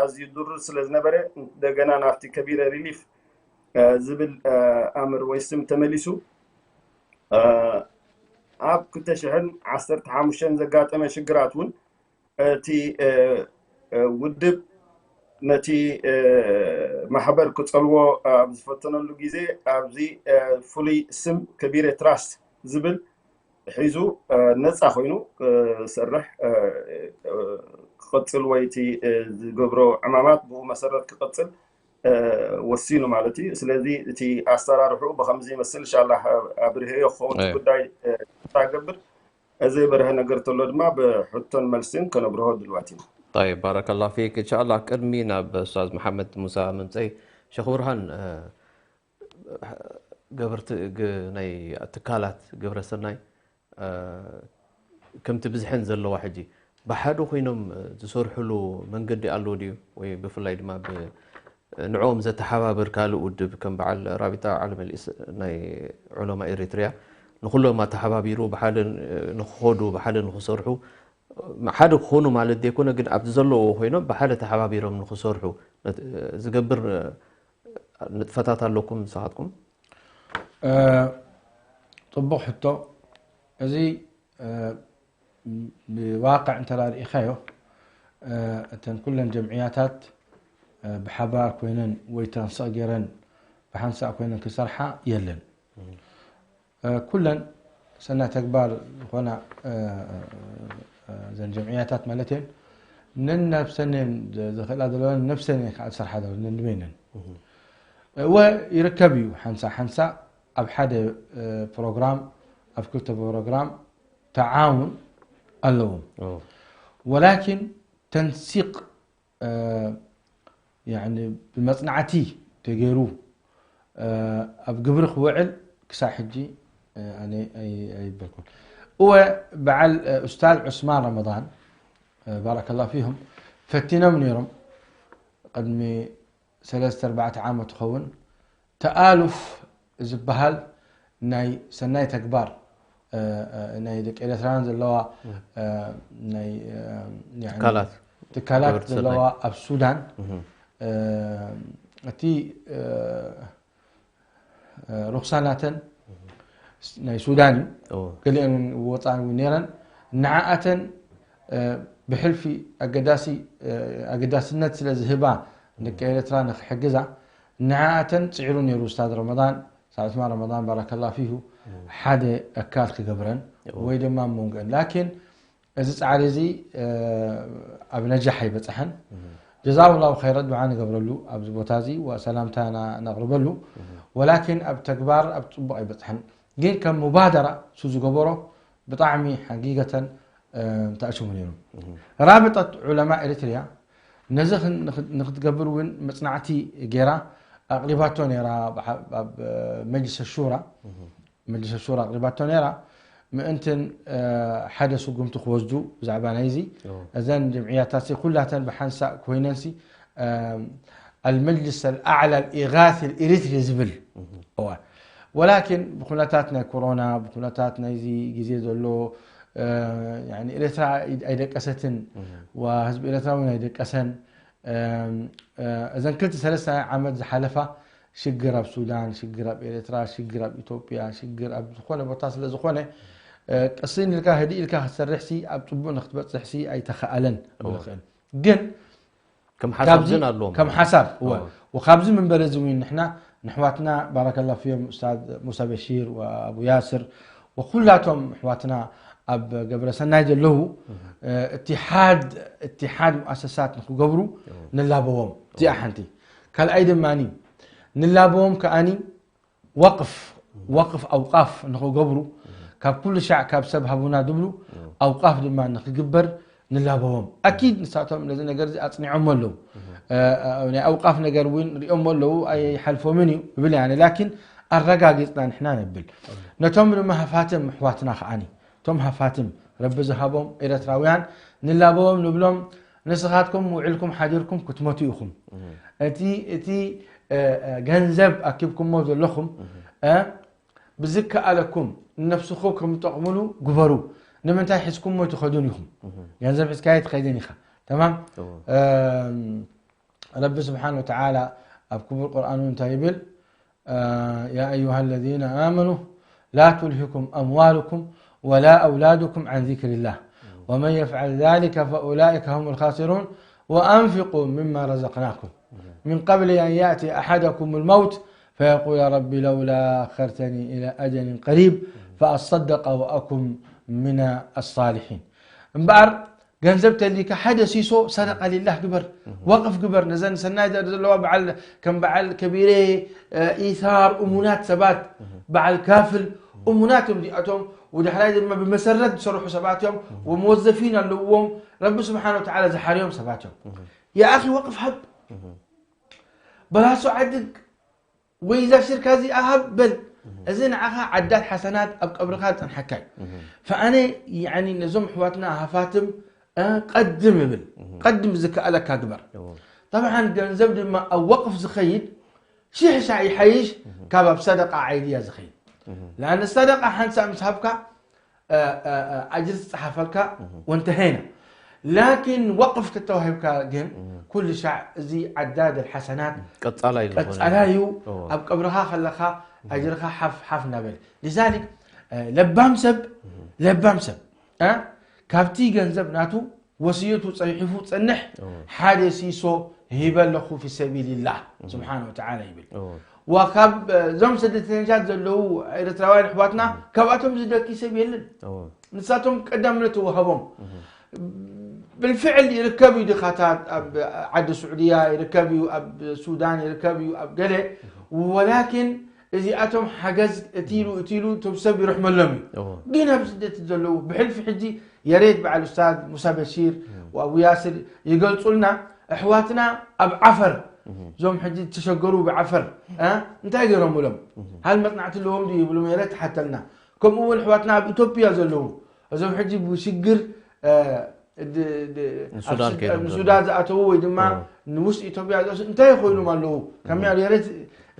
ኣዝዩ ድሩት ስለ ዝነበረ፣ እንደገና ናብቲ ከቢረ ሪሊፍ ዝብል ኣምር ወይ ስም ተመሊሱ። ኣብ ክልተ ሽሕን ዓሰርተ ሓሙሽተን ዘጋጠመ ሽግራት እውን እቲ ውድብ ነቲ ማሕበር ክጸልዎ ኣብ ዝፈተነሉ ግዜ፣ ኣብዚ ፍሉይ ስም ከቢረ ትራስት ዝብል ሒዙ ነጻ ኮይኑ ክሰርሕ ክቕጽል ወይ እቲ ዝገብሮ ዕማማት ብኡ መሰረት ክቕጽል ወሲኑ ማለት እዩ። ስለዚ እቲ ኣሰራርሕኡ ብኸምዚ ይመስል። ኢንሻላህ ኣብርሀዮ ክኸውን እቲ ጉዳይ ክገብር ዘይበርሀ ነገር ተሎ ድማ ብሕቶን መልስን ከነብርሆ ድልዋት ኢና። طيب، بارك الله فيك. إن شاء الله ቅድሚ ናብ ኡስታዝ መሓመድ ሙሳ ምምፀይ፣ ሸኽ ብርሃን፣ ገበርቲ ናይ ትካላት ግብረ ሰናይ ከምቲ ብዝሐን ዘለዋ ሕጂ ብሓደ ኮይኖም ዝሰርሕሉ መንገዲ ኣለዎ ድዩ? ወይ ብፍላይ ድማ ንዕኦም ዘተሓባብር ካልእ ውድብ ከም በዓል ራቢጣ ዓለም ናይ ዑለማ ኤሪትሪያ ንኩሎም ኣተሓባቢሩ ብሓደ ንክኸዱ፣ ብሓደ ንክሰርሑ፣ ሓደ ክኾኑ ማለት ዘይኮነ፣ ግን ኣብቲ ዘለዎ ኮይኖም ብሓደ ተሓባቢሮም ንክሰርሑ ዝገብር ንጥፈታት ኣለኩም ንስኻትኩም? ፅቡቕ ሕቶ። እዚ ብዋቅዕ እንተ ርኢኻዮ፣ እተን ኩለን ጀምዕያታት ብሓባር ኮይነን ወይ ተንስቕ ገይረን ብሓንሳእ ኮይነን ክሰርሓ የለን። ኩለን ሰናይ ተግባር ዝኾና እዘን ጀምዕያታት ማለት እየን፣ ነናብሰን እየን ዘኽእላ ዘለዋ፣ ነብሰን እየን ከዓ ዝሰርሓ ዘለዋ፣ ነንበይነን። እወ፣ ይርከብ እዩ፣ ሓንሳእ ሓንሳእ ኣብ ሓደ ፕሮግራም፣ ኣብ ክልተ ፕሮግራም ተዓውን ኣለዎም። ወላኪን ተንሲቕ ብመፅናዕቲ ተገይሩ ኣብ ግብሪ ክውዕል ክሳብ ሕጂ ኣነ ኣይበልኩን። እወ፣ በዓል ኡስታዝ ዑስማን ረመዳን ባረከላ ፊሁም ፈቲኖም ነይሮም። ቅድሚ ሰለስተ ኣርባዕተ ዓመት ይኸውን ተኣሉፍ ዝበሃል ናይ ሰናይ ተግባር ናይ ደቂ ኤርትራውያን ዘለዋ ናይ ትካላት ዘለዋ ኣብ ሱዳን፣ እቲ ሩክሳ ናተን ናይ ሱዳን እዩ። ገሊአን እውን ወፃእን እውን ነይረን። ንዓኣተን ብሕልፊ ኣገዳሲ ኣገዳስነት ስለ ዝህባ ደቂ ኤርትራ ንክሕግዛ ንዓኣተን ፅዒሩ ነይሩ። ኡስታዝ ረመዳን፣ ኡስታዝ ዑስማን ረመዳን ባረከላ ፊሁ ሓደ ኣካል ክገብረን ወይ ድማ መንጎአን። ላኪን እዚ ፃዕሪ እዚ ኣብ ነጃሕ ኣይበፅሐን። ጀዛሁ ላሁ ኸይረ፣ ዱዓ ንገብረሉ ኣብዚ ቦታ እዚ ወሰላምታ ነቕርበሉ። ወላኪን ኣብ ተግባር ኣብ ፅቡቕ ኣይበፅሐን። ግን ከም ሙባደራ እሱ ዝገበሮ ብጣዕሚ ሓጊገተን ተኣሽሙ ነይሩ። ራብጠት ዑለማ ኤሪትሪያ ነዚ ንክትገብር እውን መፅናዕቲ ገይራ ኣቕሪባቶ ነይራ። ኣብ መጅልስ ሹራ መጅልስ ሹራ ኣቕሪባቶ ነይራ። ምእንትን ሓደ ስጉምቲ ክወስዱ ብዛዕባ ናይዚ እዘን ጀምዕያታት ኩላተን ብሓንሳእ ኮይነንሲ ኣልመጅልስ ኣልኣዕላ ኣልኢጋሲ ኣልኤሪትሪ ዝብል እዋ። ወላኪን ብኩነታት ናይ ኮሮና፣ ብኩነታት ናይዚ ግዜ ዘሎ ኤርትራ ኣይደቀሰትን፣ ህዝቢ ኤርትራ እውን ኣይደቀሰን። እዘን ክልተ ሰለስተ ዓመት ዝሓለፋ ሽግር ኣብ ሱዳን፣ ሽግር ኣብ ኤርትራ፣ ሽግር ኣብ ኢትዮጵያ፣ ሽግር ኣብ ዝኾነ ቦታ ስለ ዝኾነ ቅስን ኢልካ ህድእ ኢልካ ክትሰርሕሲ ኣብ ፅቡቅ ንክትበፅሕሲ ኣይተኸኣለን ንኽእል ግን ከም ሓሳብ ግን ኣለዎም ከም ሓሳብ እወ ወካብዚ መንበር እዚ እውን ንሕና ንሕዋትና ባረከላ ፊዮም ኡስታዝ ሙሳ በሺር ወኣቡ ያስር ወኩላቶም ኣሕዋትና ኣብ ገብረ ሰናይ ዘለዉ እትሓድ እትሓድ ሙኣሰሳት ንክገብሩ ንላበዎም። እዚኣ ሓንቲ። ካልኣይ ድማ ንላበዎም ከኣኒ ወቅፍ ወቅፍ ኣውቃፍ ንክገብሩ፣ ካብ ኩሉ ሻዕ ካብ ሰብ ሃቡና ዝብሉ ኣውቃፍ ድማ ንክግበር ንላበዎም። ኣኪድ ንሳቶም ነዚ ነገር እዚ ኣጽኒዖሞ ኣለዉ። ናይ ኣውቃፍ ነገር እውን ሪኦሞ ኣለዉ፣ ኣይሓልፎምን እዩ እብል ያነ። ላኪን ኣረጋጊጽና ንሕና ነብል። ነቶም ድማ ሃፋትም ኣሕዋትና ከዓኒ፣ እቶም ሃፋትም ረቢ ዝሃቦም ኤረትራውያን ንላበዎም ንብሎም፣ ንስኻትኩም ውዕልኩም ሓዲርኩም ክትሞቱ ኢኹም። እቲ እቲ ገንዘብ ኣኪብኩሞ ዘለኹም ብዝከኣለኩም ንነፍስኹም ከምትጠቕሙሉ ግበሩ። ንምንታይ ሒዝኩሞ ኣይትኸዱን ኢኹም። ገንዘብ ሒዝካዮ ኣይትኸይድን ኢኻ። ተማም። ረቢ ስብሓን ወተዓላ ኣብ ክቡር ቁርኣኑ እንታይ ይብል? يا أيها الذين آمنوا لا تلهكم أموالكم ولا أولادكم عن ذكر الله ومن يفعل ذلك فأولئك هم الخاسرون وأنفقوا مما رزقناكم من قبل أن يأتي أحدكم الموت فيقول رب لولا أخرتني إلى أجل قريب فأصدق وأكن من الصالحين. እምበኣር ገንዘብ ተሊካ ሓደ ሲሶ ሰደቃ ሊላህ ግበር፣ ወቅፍ ግበር። ነዘን ሰናይ ዘር ዘለዋ በዓል ከም በዓል ከቢሬ፣ ኢሳር፣ እሙናት ሰባት፣ በዓል ካፍል እሙናት እዮም እዚኣቶም። ወዳሕራይ ድማ ብመሰረት ዝሰርሑ ሰባት እዮም። ወመወዘፊን ኣለዎም። ረቢ ስብሓን ወተዓላ ዝሓርዮም ሰባት እዮም። የኣኺ ወቅፍ ሃብ፣ በላሶ ዓድግ ወይ እዛ ሽርካ እዚኣ ሃብ በል። እዚ ንዓኻ ዓዳት ሓሰናት ኣብ ቀብርኻ ዝጸንሓካ እዩ። ፈኣነ ያኒ ነዞም ኣሕዋትና ሃፋትም ቀድም እብል። ቀድም ዝከኣለካ ግበር። ጠብዓን ገንዘብ ድማ ኣብ ወቅፍ ዝኸይድ ሽሕ ሻዕ ይሓይሽ ካብ ኣብ ሰደቃ ዓይድያ ዝኸይድ። ለኣነ ሰደቃ ሓንሳእ ምስ ሃብካ ኣጅር ዝጸሓፈልካ ወንተሀይና። ላኪን ወቅፍ ክተዋሂብካ ግን ኩሉ ሻዕ እዚ ዓዳድ ሓሰናት ቀጻላይ ዝኾነ። ቀጻላይ እዩ። እዎ። ኣብ ቀብርኻ ከለኻ ኣጅርኻ ሓፍ ሓፍ እናበለ። لذلك ለባም ሰብ ለባም ሰብ እ ካብቲ ገንዘብ ናቱ ወስየቱ ጸሒፉ ጸንሕ እዎ። ሓደ ሲሶ ሂበ ኣለኹ ፊ ሰቢልላህ ስብሓን ወተዓላ ይብል። እዎ። ወካብ እዞም ስደተኛታት ዘለዉ ኤርትራውያን ኣሕዋትና ካብኣቶም ዝደኪ ሰብ የለን። እዎ። ንሳቶም ቀዳምነት ተዋህቦም። ብልፍዕል ይርከብ እዩ ድኻታት ኣብ ዓዲ ስዑድያ ይርከብ እዩ ኣብ ሱዳን ይርከብ እዩ ኣብ ገለ ወላኪን እዚኣቶም ሓገዝ እቲሉ እቲሉ እቶም ሰብ ይርሕመሎም እዩ። እዎ። ግን ኣብ ስደት ዘለዉ ብሕልፊ ሕጂ የሬት በዓል ኡስታዝ ሙሳ በሺር ወኣቡ ያስር ይገልጹልና ኣሕዋትና ኣብ ዓፈር እዞም ሕጂ ዝተሸገሩ ብዓፈር እ እንታይ ገይሮምሎም ሃል መጽናዕቲ ኣለዎም ድዩ ይብሉ ነረ ተሓተልና። ከምኡ እውን ኣሕዋትና ኣብ ኢትዮጵያ ዘለዉ እዞም ሕጂ ብሽግር እ፣ ድ- ድ- ንሱዳን ኣብ ሱድ- ከይዶም ዘለዉ። ንሱዳን ዝኣተዉ ወይ ድማ እዎ። ንውሽጢ ኢትዮጵያ ዝኣተዉ እንታይ ኮይኖም ኣለዉ ከመይ እዎ። ኣሉ የረት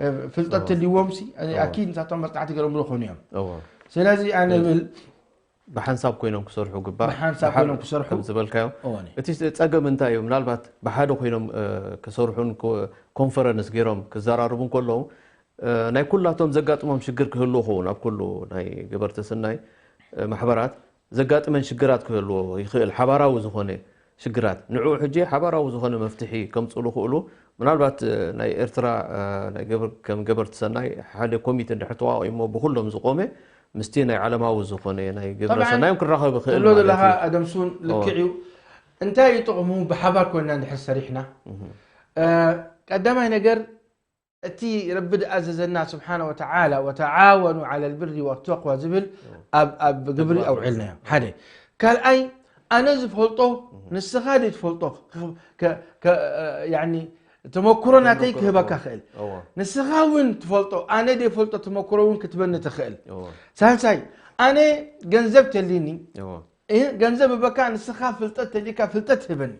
እ፣ ፍልጠት እዎ። ተልዎም ሲ እዎ። ኣኪድ ንሳቶም መጽናዕቲ ገይሮምሉ ኮይኑ እዮም። እዎ። ስለዚ ኣነ ብል ብሓንሳብ ኮይኖም ክሰርሑ ግባእ። ብሓንሳብ ብሓ- ኮይኖም ክሰርሑ። ከም ዝበልካዮ። እዎ፣ ኒ። እቲ ጸገም እንታይ እዩ? ምናልባት ብሓደ ኮይኖም እ፣ ክሰርሑን ኮ- ኮንፈረንስ ገይሮም ክዘራርቡ ከለዉ እ፣ ናይ ኩላቶም ዘጋጥሞም ሽግር ክህሉ ይኸውን ኣብ ኩሉ ናይ ገበርቲ ስናይ እ፣ ማሕበራት ዘጋጥመን ሽግራት ክህልዎ ይኽእል ሓባራዊ ዝኾነ ሽግራት ንዕኡ ሕጂ ሓባራዊ ዝኾነ መፍትሒ ከምፅሉ ክእሉ ምናልባት እ፣ ናይ ኤርትራ እ፣ ናይ ገበር- ከም ገበርቲ ሰናይ ሓደ ኮሚቴ እንድሕር ተዋቂሞ ብኩሎም ዝቆመ ምስቲ ናይ ዓለማዊ ዝኾነ ናይ ግብረ ጠብዓን ሰናዮም ክራኸብ ይኽእል ትብሎ ማለት ዘለኻ እዩ። ኣደምሱን እዎ። ልክዕ እዩ። እንታይ እዩ ጥቕሙ ብሓባር ኮይና እንድሕር ሰሪሕና? እህ። እ፣ ቀዳማይ ነገር እቲ ረቢ ዝኣዘዘና ስብሓነ ወተዓላ ወተዓወኑ ዓለ ልብሪ ወተቅዋ ዝብል ኣብ ኣብ ግብሪ ተግባር ኣውዒልናዮ። ሓደ ካልኣይ ኣነ ዝፈልጦ ንስኻ ደይ ትፈልጦ ተመክሮ ናተይ ክህበካ ክእል። ንስኻ እውን ትፈልጦ ኣነ ደይ ፈልጦ ተመክሮ እውን ክትበኒ ትኽእል። ሳልሳይ ኣነ ገንዘብ ተሊኒ ገንዘብ እበካ ንስኻ ፍልጠት ተሊካ ፍልጠት ህበኒ።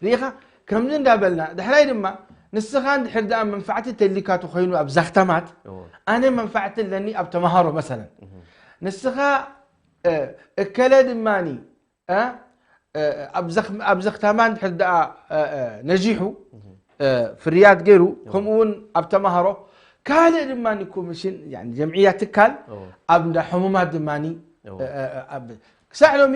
ርኢኻ ከምዚ እንዳበልና ድሕራይ ድማ ንስኻ እንድሕር ደኣ መንፋዕቲ ተሊካ ተኮይኑ ኣብ ዛክታማት ኣነ መንፋዕቲ ኣለኒ ኣብ ተምሃሮ መሰለን ንስኻ እከለ ድማኒ ኣብ ዘኽታማ እንድሕር ደኣ ነጂሑ ፍርያት ገይሩ ከምኡ እውን ኣብ ተምሃሮ ካልእ ድማ ኮሚሽን ጀምዕያ ትካል ኣብ እንዳ ሕሙማት ድማ ክሳዕ ሎሚ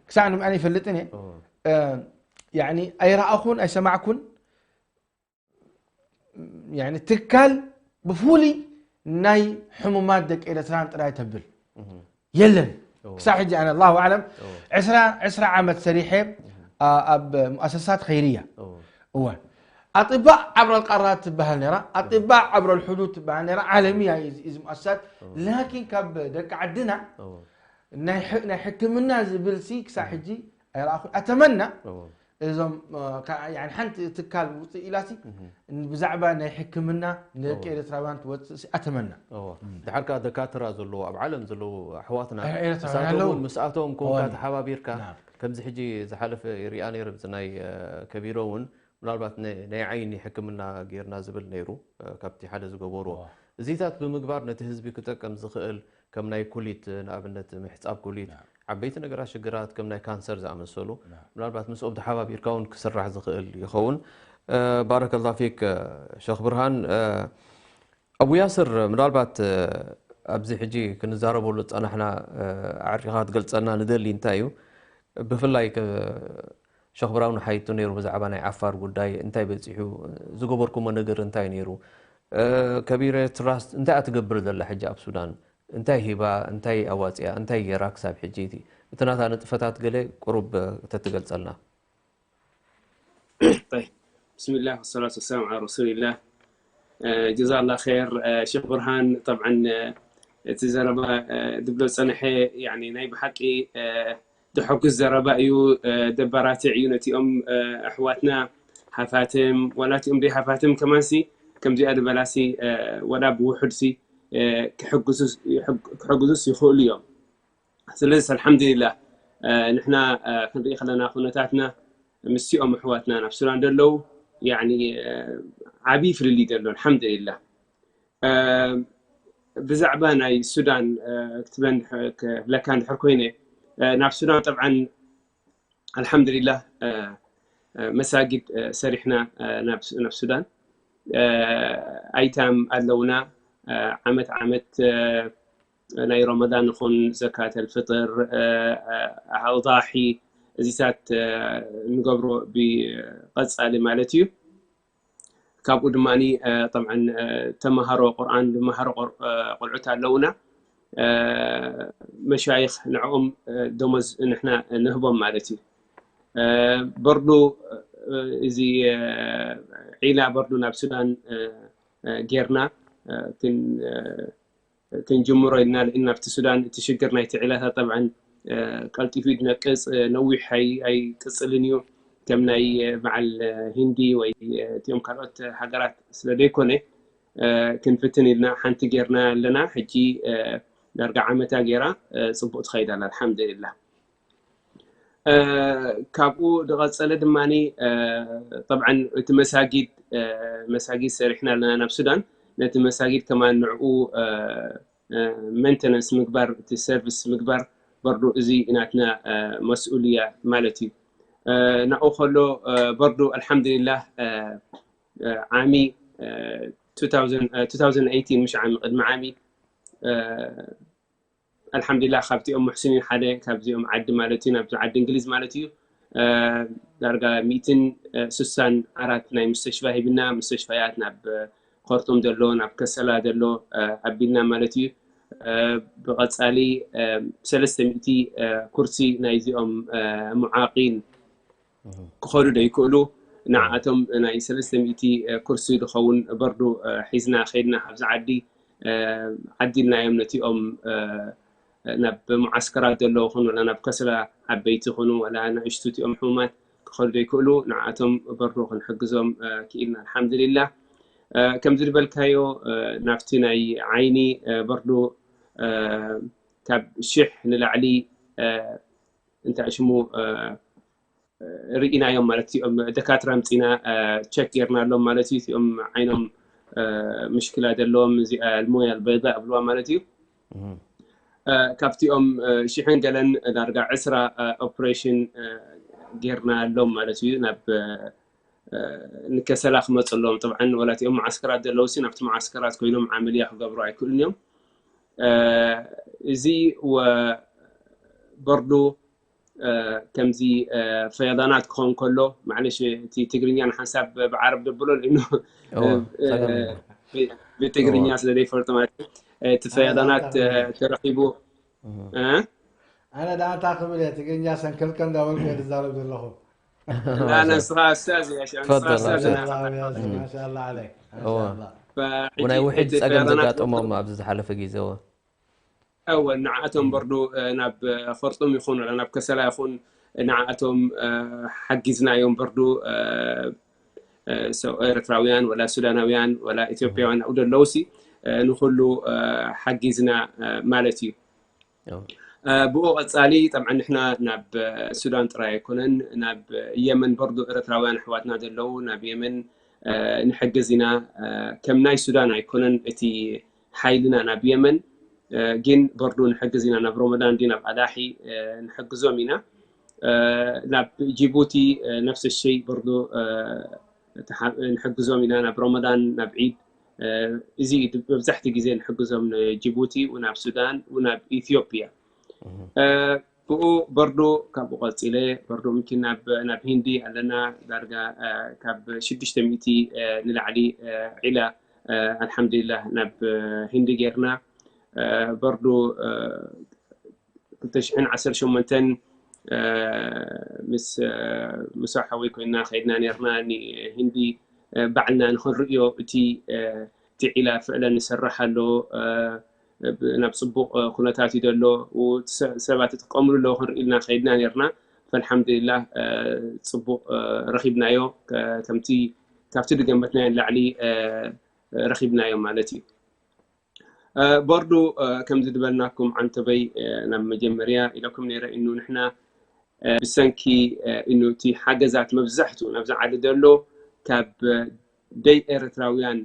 ክሳዕ ሎሚ ኣነ ይፈልጥን እየ ኣይረኣኹን ኣይሰማዕኩን ትካል ብፍሉይ ናይ ሕሙማት ደቂ ኤረትራን ጥራይ ተብል የለን። ክሳብ ሕጂ ኣነ ኣላሁ ኣዕለም ዕስራ ዓመት ሰሪሐ ኣብ ሙኣሰሳት ኸይርያ። እወ ኣጢባእ ዓብረ ልቃራት ትበሃል ነራ፣ ኣጢባእ ዓብረ ልሑዱድ ትበሃል ነራ። ዓለምያ እዩ እዚ ሙኣሰሳት። ላኪን ካብ ደቂ ዓድና ናይ ሕክምና ዝብል ሲ ክሳብ ሕጂ ኣይረኣኹ። ኣተመና እዞም ሓንቲ ትካል ውፅእ ኢላሲ ብዛዕባ ናይ ሕክምና ንደቂ ኤርትራውያን ትወፅእ ኣተመና። ድሓር ከዓ ደካትራ ዘለዎ ኣብ ዓለም ዘለዉ ኣሕዋትና ምስኣቶም ኮንካ ተሓባቢርካ ከምዚ ሕጂ ዝሓለፈ ይሪኣ ነይረ ብዚ ናይ ከቢሮ እውን ምናልባት ናይ ዓይኒ ሕክምና ጌርና ዝብል ነይሩ። ካብቲ ሓደ ዝገበርዎ እዚታት ብምግባር ነቲ ህዝቢ ክጠቅም ዝኽእል ከም ናይ ኩሊት ንኣብነት ምሕፃብ ኩሊት ዓበይቲ ነገራት ሽግራት ከም ናይ ካንሰር ዝኣመሰሉ ምናልባት ምስኦም ተሓባቢርካ እውን ክስራሕ ዝኽእል ይኸውን። ባረከላ ፊክ ሸኽ ብርሃን። ኣቡ ያስር ምናልባት ኣብዚ ሕጂ ክንዛረበሉ ዝፀናሕና ኣዕሪኻ ክትገልፀልና ንደሊ እንታይ እዩ ብፍላይ ሸኽ ብርሃን ሓቲቱ ነይሩ ብዛዕባ ናይ ዓፋር ጉዳይ እንታይ በፂሑ ዝገበርኩሞ ነገር እንታይ ነይሩ ከቢረ ትራስት እንታይ እያ ትገብር ዘላ ሕጂ ኣብ ሱዳን እንታይ ሂባ እንታይ ኣዋፂኣ እንታይ ገይራ ክሳብ ሕጂ እቲ ናታ ንጥፈታት ገለ ቁሩብ ተትገልፀልና። طيب بسم الله والصلاة والسلام على رسول الله جزاه الله خير شيخ برهان طبعا እቲ ዘረባ ድብሎ ዝፀንሐ ናይ ብሓቂ ደሐጉስ ዘረባ እዩ ደበራትዕ እዩ ነቲኦም ኣሕዋትና ሃፋትም ዋላ እቲኦም ደይ ሃፋትም ከማንሲ ከምዚኣ ዝበላሲ ዋላ ብውሑድሲ ክሕግዙስ ይኽእሉ እዮም ስለዚ ኣልሓምዱሊላህ ንሕና ክንርኢ ከለና ኩነታትና ምስኦም ኣሕዋትና ናብ ሱዳን ደለዉ ዓብዪ ፍልልይ ደሎ ኣልሓምዱሊላህ ብዛዕባ ናይ ሱዳን ክትበን ክብለካ እንድሕር ኮይነ ናብ ሱዳን ጠብዓን ኣልሓምዱሊላህ መሳጊድ ሰሪሕና ናብ ሱዳን ኣይታም ኣለውና ዓመት ዓመት ናይ ረመዳን ይኹን ዘካተል ፍጥር ኣውዳሒ እዚታት ንገብሮ ብቐፃሊ ማለት እዩ ካብኡ ድማ ጠብዓ ተምሃሮ ቁርኣን ዝመሃሮ ቆልዑት ኣለውና መሻይኽ ንዕኦም ደሞዝ ንሕና ንህቦም ማለት እዩ በርዱ እዚ ዒላ በርዱ ናብ ሱዳን ጌርና ክንጅምሮ ኢልና ልእን ናብቲ ሱዳን እቲ ሽግር ናይቲ ዒላታት ጠብዓ ቀልጢፉ ድነቅፅ ነዊሕ ኣይቅፅልን እዩ ከም ናይ በዓል ሂንዲ ወይ እቲኦም ካልኦት ሃገራት ስለ ዘይኮነ ክንፍትን ኢልና ሓንቲ ጌርና ኣለና ሕጂ ዳርጋ ዓመታ ጌራ ፅቡቅ ትኸይድ ኣላ ኣልሓምዱሊላህ ካብኡ ዝቐፀለ ድማ ጠብዓ እቲ መሳጊድ መሳጊድ ሰሪሕና ኣለና ናብ ሱዳን ነቲ መሳጊድ ከማን ንዕኡ ሜንተነንስ ምግባር እቲ ሰርቪስ ምግባር በርዶ እዚ ናትና መስኡልያ ማለት እዩ ናብኡ ከሎ በርዶ ኣልሓምዱሊላህ ዓሚ two thousand eighteen ምሽ ዓሚ ቅድሚ ዓሚ ኣልሓምዱሊላህ ካብቲኦም ሙሕሲኒን ሓደ ካብዚኦም ዓዲ ማለት እዩ ናብዚ ዓዲ እንግሊዝ ማለት እዩ ዳርጋ ሚእትን ስሳን ኣራት ናይ ሙስተሽፋ ሂብና ሙስተሽፋያት ናብ ከርጡም ዘሎ ናብ ከሰላ ዘሎ ኣቢልና ማለት እዩ ብቐፃሊ ሰለስተ ሚእቲ ኩርሲ ናይዚኦም ሙዓቂን ክኸዱ ዶ ይክእሉ ንዓቶም ናይ ሰለስተ ሚእቲ ኩርሲ ዝኸውን በርዱ ሒዝና ከይድና ካብዚ ዓዲ ዓዲልናዮም ነቲኦም ናብ ሙዓስከራት ዘለዉ ኹን ወላ ናብ ከስላ ዓበይቲ ኹኑ ወላ ንእሽቱ እቲኦም ሕሙማት ክኸዱ ዘይክእሉ ንዓቶም በርዶ ክንሕግዞም ክኢልና ኣልሓምዱሊላ ከምዚ ዝበልካዮ ናብቲ ናይ ዓይኒ በርዶ ካብ ሽሕ ንላዕሊ እንታይ ሽሙ ርኢናዮም ማለት እዚኦም ደካትራ ምፂና ቸክ ጌርናሎም ማለት እዩ እዚኦም ዓይኖም ምሽክላ ዘለዎም እዚኣ ልሞያ ልበይዳ እብልዋ ማለት እዩ ካብቲኦም ሽሕን ገለን ዳርጋ ዕስራ ኦፕሬሽን ጌርናሎም ማለት እዩ ናብ ንከሰላ ክመፅሎም ጥብዓን ወላቲኦም መዓስከራት ዘለዉ ሲ ናብቲ መዓስከራት ኮይኖም ዓመልያ ክገብሩ ኣይክእሉን እዮም እዚ በርዱ ከምዚ ፈያዳናት ክኸውን ከሎ ማለሽ እቲ ትግርኛ ንሓንሳብ ብዓረብ ደብሎ ሊኑ ብትግርኛ ስለ ዘይፈልጦ ማለት እቲ ፈያዳናት ተረኺቡ ኣነ ደኣ እንታይ ክብል እየ፣ ትግርኛ ሰንከልከል እንዳበልኩ እየ ዝዛረብ ዘለኹ። لا، أنا أستاذ، أستاذ يا شيخ، أنا تفضل، أستاذ أستاذ. أنا. ማሻኣላ ዓለይክ፣ እወ። ማሻኣላ። فحجي ብናይ ውሕጅ حجة ፀገም طيرانات ዘጋጠሞም ኣብዚ ዝሓለፈ ግዜ እወ። እወ፣ ንዓኣቶም በርዱ ናብ ኸርጡም ይኹን ወላ ናብ ከሰላ ይኹን ንዓኣቶም ሓጊዝናዮም በርዱ። ሰው ኤርትራውያን ወላ ሱዳናውያን ወላ ኢትዮጵያውያን ኣብኡ ዘለውሲ ንኹሉ ሓጊዝና ማለት እዩ። ብኡ ቀጻሊ ጠብዓ ንሕና ናብ ሱዳን ጥራይ ኣይኮነን፣ ናብ የመን በርዱ ኤርትራውያን ኣሕዋትና ዘለዉ ናብ የመን ንሕግዝ ኢና። ከም ናይ ሱዳን ኣይኮነን እቲ ሓይልና ናብ የመን፣ ግን በርዱ ንሕግዝ ኢና። ናብ ሮመዳን ዲ ናብ ኣዳሒ ንሕግዞም ኢና። ናብ ጅቡቲ ነፍስ ሸይ በርዱ ንሕግዞም ኢና። ናብ ሮመዳን ናብ ዒድ እዚ መብዛሕቲ ግዜ ንሕግዞም ንጅቡቲ፣ ናብ ሱዳን፣ ናብ ኢትዮጵያ። ብኡ በርዱ ካብኡ ቀፂለ በርዱ ምኪን ናብ ናብ ሂንዲ ኣለና። ዳርጋ ካብ ሽዱሽተ ሚእቲ ንላዕሊ ዒላ ኣልሓምዱሊላህ ናብ ሂንዲ ጌርና። በርዱ ክልተ ሽሕን ዓሰርተ ሸሞንተን ምስ ምስ ሓወይ ኮይና ከይድና ነርና ንሂንዲ። ባዕልና ንክንርእዮ እቲ እቲ ዒላ ፍዕለን ንሰርሕ ኣሎ። ናብ ፅቡቕ ኩነታት እዩ ዘሎ። ሰባት ይጥቀምሉ ኣለዉ ክንርኢ ኢልና ከይድና ነርና። ፈልሓምዱሊላህ ፅቡቕ ረኺብናዮ። ከምቲ ካብቲ ድገመትናዮ ንላዕሊ ረኺብናዮ ማለት እዩ። በርዱ ከምዚ ዝበልናኩም ዓንተበይ ናብ መጀመርያ ኢለኩም ነይረ እኑ ንሕና ብሰንኪ እኑ እቲ ሓገዛት መብዛሕቱ ናብዚ ዓዲ ዘሎ ካብ ደይ ኤርትራውያን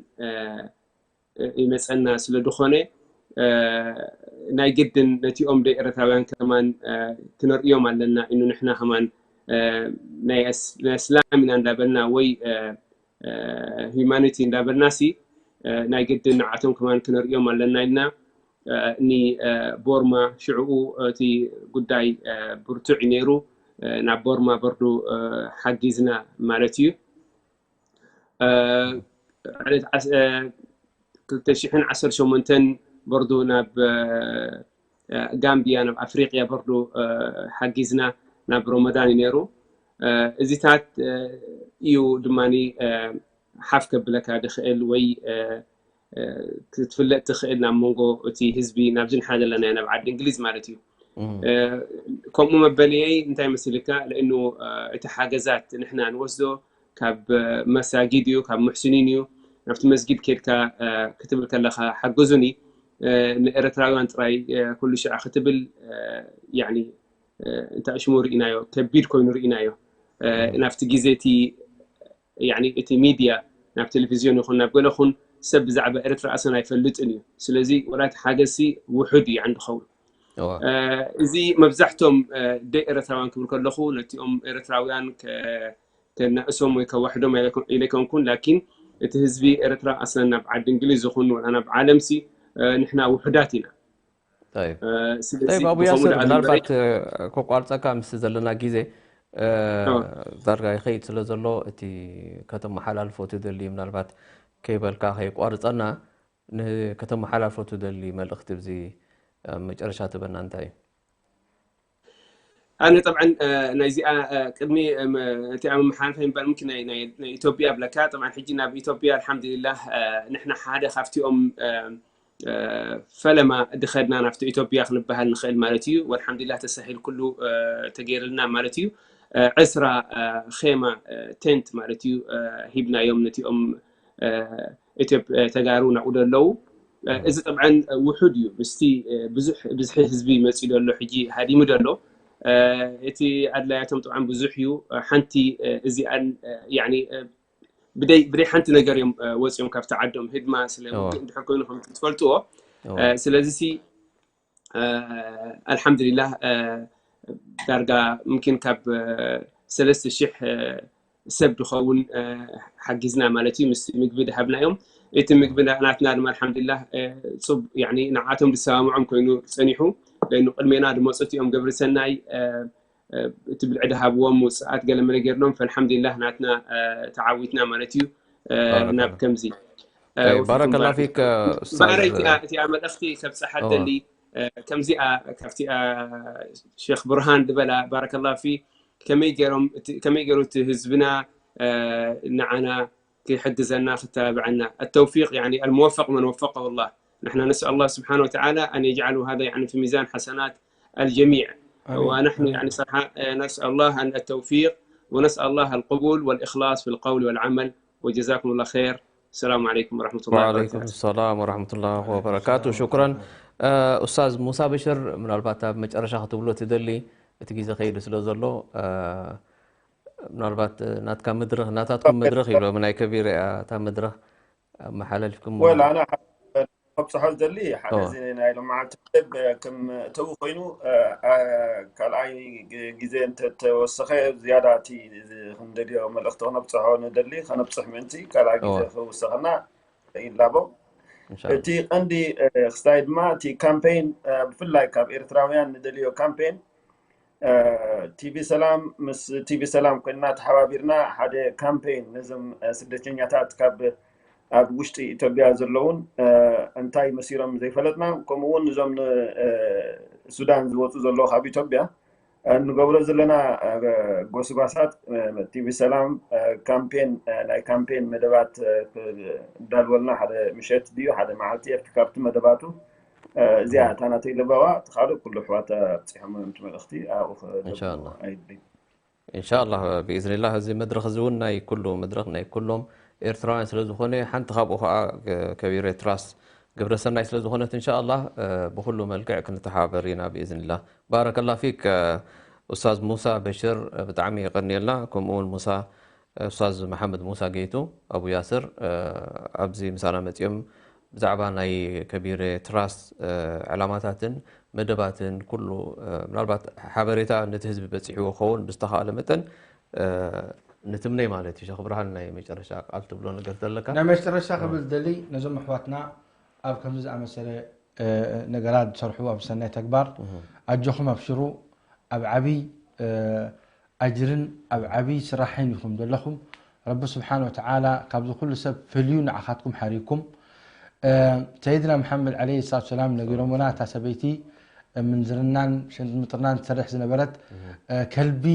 ይመፀና ስለ ዝኾነ ናይ ግድን ነቲኦም ደይ ኤርትራውያን ከማን ክነርእዮም ኣለና እኑ ንሕና ከማን ናይ ኣስላም ኢና እንዳበልና ወይ ሂማኒቲ እንዳበልና ሲ ናይ ግድን ንዓቶም ከማን ክነርእዮም ኣለና ኢልና ንቦርማ ሽዕኡ እቲ ጉዳይ ብርቱዕ እዩ ነይሩ። ናብ ቦርማ በርዱ ሓጊዝና ማለት እዩ። ክልተ ሽሕን ዓሰርተ ሸሞንተን በርዱ ናብ ጋምቢያ ናብ ኣፍሪቅያ በርዱ ሓጊዝና ናብ ሮመዳን እዩ ነይሩ። እዚታት እዩ ድማ ሓፍ ከብለካ ድኽእል ወይ ክትፍለጥ ትኽእል ናብ መንጎ እቲ ህዝቢ ናብዚ ንሓ ዘለና ናብ ዓዲ እንግሊዝ ማለት እዩ። ከምኡ መበልየይ እንታይ መሲልካ ለእኑ እቲ ሓገዛት ንሕና ንወስዶ ካብ መሳጊድ እዩ ካብ ሙሕስኒን እዩ። ናብቲ መስጊድ ኬድካ ክትብል ከለካ ሓግዙኒ ንኤርትራውያን ጥራይ ኩሉ ሽዓ ክትብል ያኒ እንታይ ሽሙ ርኢናዮ ከቢድ ኮይኑ ርኢናዮ። ናብቲ ግዜ እቲ ያኒ እቲ ሚድያ ናብ ቴሌቪዝዮን ይኹን ናብ ገለ ኹን ሰብ ብዛዕባ ኤርትራ ኣሰን ኣይፈልጥን እዩ። ስለዚ ወላ እቲ ሓገዝሲ ውሑድ እዩ ዓንዲ ኸውን። እዚ መብዛሕቶም ደይ ኤርትራውያን ክብል ከለኹ ነቲኦም ኤርትራውያን ከናእሶም ወይ ከዋሕዶም ኢለ ኣይኮንኩን ላኪን እቲ ህዝቢ ኤርትራ ኣስለን ናብ ዓዲ እንግሊዝ ይኹን ወላ ናብ ዓለምሲ ንሕና ውሑዳት ኢና። ጠይብ ጠይብ ኣቡ ያስር ምናልባት ከቋርፀካ ምስ ዘለና ግዜ ዳርጋ ይኸይድ ስለ ዘሎ እቲ ከተመሓላልፎ ትደሊ ምናልባት ከይበልካ ከይቋርፀና ከተመሓላልፎ ትደሊ መልእኽቲ ብዚ ኣብ መጨረሻ ትበና እንታይ እዩ? ኣነ ጠብዓን ናይዚኣ ቅድሚ እቲ ኣብ መሓላልፈ ምባል ምኪ ናይ ኢትዮጵያ ብለካ ጠብዓን ሕጂ ናብ ኢትዮጵያ ኣልሓምዱሊላህ ንሕና ሓደ ካብቲኦም ፈለማ ድኸድና ናብቲ ኢትዮጵያ ክንበሃል ንኽእል ማለት እዩ። ወልሓምዱሊላህ ተሳሂል ኩሉ ተገይርልና ማለት እዩ። ዕስራ ኼማ ቴንት ማለት እዩ ሂብናዮም ነቲኦም ተጋሩ ናብኡ ደለዉ። እዚ ጠብዓን ውሑድ እዩ ምስቲ ብዙሕ ብዝሒ ህዝቢ መፂኡ ደሎ ሕጂ ሃዲሙ ደሎ። እቲ ኣድላያቶም ጠብዓን ብዙሕ እዩ። ሓንቲ እዚኣን ብደይ ሓንቲ ነገር እዮም ወፂኦም ካብቲ ዓዶም ህድማ ስለ ውግእ እንድሕር ኮይኑ ከም ትፈልጥዎ። ስለዚ ሲ ኣልሓምዱሊላህ ዳርጋ ምኪን ካብ ሰለስተ ሽሕ ሰብ ድኸውን ሓጊዝና ማለት እዩ። ምስ ምግቢ ድሃብናዮም እቲ ምግቢ ናትና ድማ ኣልሓምዱሊላህ ንዓቶም ዝሰማምዖም ኮይኑ ፀኒሑ ለእኑ ቅድሜና ድመፁ እቲኦም ገብሪ ሰናይ እቲ ብልዒ ድሃብዎም ውፅኣት ገለመለ ገይርሎም ፈልሓምዱሊላህ ናትና ተዓዊትና ማለት እዩ። ናብ ከምዚ ባረከላ ፊክ ባረይ እቲኣ መልእኽቲ ከብፅሓ ደሊ ከምዚኣ ካብቲ ሸክ ብርሃን ዝበላ ባረከላ ፊ ከመይ ገይሮም ከመይ ገይሩ እቲ ህዝብና ንዓና ክሕግዘና ክተባብዐና። التوفيق يعني الموفق من وفقه الله. نحن نسأل الله سبحانه وتعالى أن يجعل هذا يعني في ميزان حسنات الجميع. ونحن يعني صراحة نسأل الله أن التوفيق ونسأل الله القبول والإخلاص في القول والعمل. وجزاكم الله خير. السلام عليكم ورحمة الله وبركاته. ሰላም ወረሕመቱላህ ወበረካቱ። ሽኩረን ኡስታዝ ሙሳ በሽር፣ ምናልባት ኣብ መጨረሻ ክትብሎ ትደሊ፣ እቲ ግዜ ከይዱ ስለ ዘሎ ምናልባት ናትካ መድረኽ ናታትኩም መድረኽ ይብሎም ናይ ከቢር እያ እታ መድረኽ ኣመሓላልፍኩም። ወላ ኣነ ከብፅሖ ዝደሊ ሓደ እዚ ናይ ሎማዓልቲ መደብ ከም እተው ኮይኑ ካልኣይ ግዜ እንተተወሰኸ ዝያዳ እቲ ክንደልዮ መልእኽቲ ክነብፅሖ ንደሊ ከነብፅሕ ምእንቲ ካልኣይ ግዜ ክውሰኸና ይላቦ። እቲ ቀንዲ ክስታይ ድማ እቲ ካምፔን ብፍላይ ካብ ኤርትራውያን ንደልዮ ካምፔን ቲቪ ሰላም ምስ ቲቪ ሰላም ኮይንና ተሓባቢርና ሓደ ካምፔን ነዞም ስደተኛታት ካብ ኣብ ውሽጢ ኢትዮጵያ ዘለውን እንታይ መሲሮም ዘይፈለጥና፣ ከምኡ እውን እዞም ሱዳን ዝወፁ ዘለዉ ካብ ኢትዮጵያ እንገብሮ ዘለና ጎስጓሳት ቲቪ ሰላም ካምፔን ናይ ካምፔን መደባት እንዳልወልና ሓደ ምሸት ድዩ ሓደ መዓልቲ ኣብቲ ካብቲ መደባቱ እዚኣ እታ ናተይ ለበዋ እቲ ካልእ ኩሉ ኣሕዋት ኣብፂሖም እቲ መልእኽቲ ኣብኡ ኢንሻላ ብኢዝኒላህ እዚ መድረኽ እዚ እውን ናይ ኩሉ መድረኽ ናይ ኩሎም ኤርትራውያን ስለ ዝኾነ ሓንቲ ካብኡ ከዓ ከቢር ኤርትራስ ግብረሰናይ ስለ ዝኾነት እንሻ ኣላህ ብኩሉ መልክዕ ክንተሓባበር ኢና ብኢዝኒላህ። ባረከላ ፊክ ኡስታዝ ሙሳ በሽር ብጣዕሚ የቐንየልና። ከምኡ እውን ሙሳ ኡስታዝ መሓመድ ሙሳ ጌቱ ኣቡ ያስር ኣብዚ ምሳና መፂኦም ብዛዕባ ናይ ከቢር ትራስት ዕላማታትን መደባትን ኩሉ ምናልባት ሓበሬታ ነቲ ህዝቢ በፂሕዎ ክኸውን ብዝተኻእለ መጠን ንትምነይ ማለት እዩ። ሸኽ ብርሃን ናይ መጨረሻ ቃል ትብሎ ነገር ተለካ? ናይ መጨረሻ ክብል ደሊ ነዞም ኣሕዋትና ኣብ ከምዚ ዝኣመሰለ ነገራት ዝሰርሑ ኣብ ሰናይ ተግባር ኣጆኹም ኣብሽሩ ኣብ ዓብይ ኣጅርን ኣብ ዓብይ ስራሕን ኢኹም ዘለኹም። ረቢ ስብሓን ወተዓላ ካብዚ ኩሉ ሰብ ፈልዩ ንዓኻትኩም ሓሪኩም። ሰይድና መሓመድ ዓለይሂ ሰላቱ ሰላም ነጊሮምና እታ ሰበይቲ ምንዝርናን ሽንጥምጥርናን ትሰርሕ ዝነበረት ከልቢ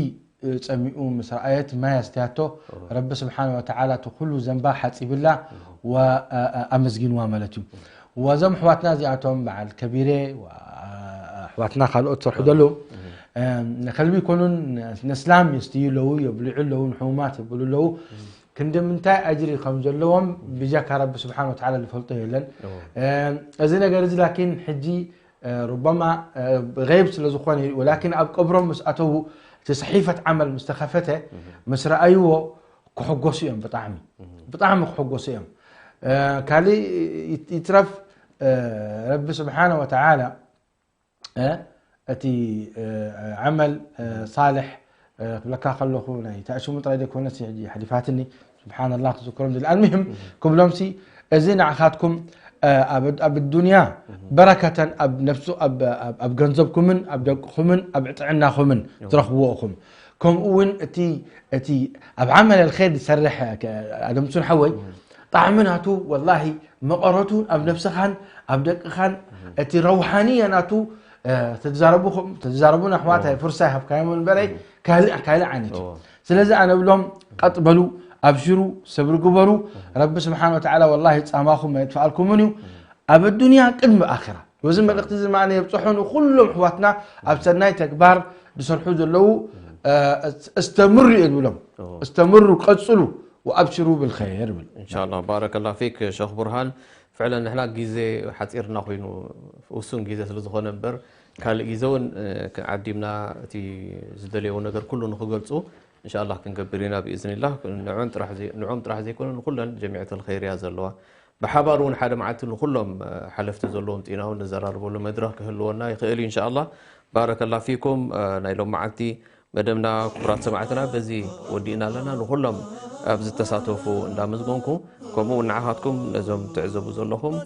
ፀሚኡ ምስ ረኣየት ማይ ኣስትያቶ ረቢ ስብሓን ወተዓላ እቲ ኩሉ ዘንባ ሓፂብላ ኣመስጊንዋ ማለት እዩ። ወዞም ኣሕዋትና እዚኣቶም በዓል ከቢሬ ኣሕዋትና ካልኦት ዝሰርሑ ዘለዉ ከልቢ ይኮኑን ነስላም የስትዩ ኣለዉ የብልዑ ኣለዉ ንሕሙማት የብሉ ኣለዉ ክንዲ ምንታይ ኣጅሪ ከም ዘለዎም ብጃካ ረቢ ስብሓን ወተዓላ ዝፈልጦ የለን። እዚ ነገር እዚ ላኪን ሕጂ ሩበማ غيب ስለ ዝኾነ ወላኪን ኣብ ቀብሮም ምስ ኣተዉ እቲ ሰሒፈት ዓመል ምስ ተኸፈተ ምስ ረኣይዎ ክሕጎሱ እዮም ብጣዕሚ ብጣዕሚ ክሕጎሱ እዮም። ካልእ ይትረፍ ረቢ ስብሓነ ወተዓላ እቲ ዓመል ሳልሕ ክብለካ ከለኹ ናይ ታእሽሙ ጥራይ ዘይኮነስ ሕጂ ሓሊፋትኒ ስብሓንላህ ክዝክሮም ዝል ኣልሙሂም ክብሎምሲ እዚ ንዓኻትኩም ኣብ ዱንያ በረከተን ኣብ ነፍሱ ኣብ ገንዘብኩምን ኣብ ደቅኹምን ኣብ ጥዕናኹምን ትረኽብዎ ኢኹም። ከምኡ እውን እቲ እቲ ኣብ ዓመል ኣልኸይር ዝሰርሕ ኣደምሱን ሓወይ ጣዕሚ ናቱ ወላሂ መቐረቱ ኣብ ነብስኻን ኣብ ደቅኻን እቲ ረውሓንያ ናቱ ተዛረቡኹም ተዛረቡን ኣሕዋት ፍርሳ ይሃብካዮም በላይ ካልእ ካልእ ዓይነት እዩ። ስለዚ ኣነ ብሎም ቀጥ በሉ ኣብሽሩ ሰብሪ ግበሩ ረቢ ስብሓን ወተዓላ ወላሂ ፃማኹም ኣይጥፍኣልኩምን እዩ ኣብ ኣዱንያ ቅድሚ ኣራ ወዚ መልእክቲ እዚ ድማ የብፅሖ ንኩሎም ኣሕዋትና ኣብ ሰናይ ተግባር ዝሰርሑ ዘለዉ እስተምሩ እየ ዝብሎም እስተምሩ ቀፅሉ ወኣብሽሩ ብልኸይር ብል እንሻላ ባረከላ ፊክ ሸክ ቡርሃን ፍዕለን ንሕና ግዜ ሓፂርና ኮይኑ ውሱን ግዜ ስለ ዝኾነ እምበር ካልእ ግዜ እውን ዓዲምና እቲ ዝደለየዎ ነገር ኩሉ ንክገልፁ እንሻላ ክንገብር ኢና ብኢዝኒላ ንዖም ጥራሕ ዘይኮነ ንኩለን ጀሚዐት ልኸይርያ ዘለዋ ብሓባር እውን ሓደ መዓልቲ ንኩሎም ሓለፍቲ ዘለዎም ጢናውን ንዘራርበሉ መድረኽ ክህልወና ይኽእል እዩ እንሻላ ባረከላ ፊኩም ናይ ሎም መዓልቲ መደብና ክቡራት ሰማዕትና በዚ ወዲእና ኣለና ንኩሎም ኣብዚ ዝተሳተፉ እንዳመዝገንኩ ከምኡ ንዓኻትኩም ነዞም ትዕዘቡ ዘለኹም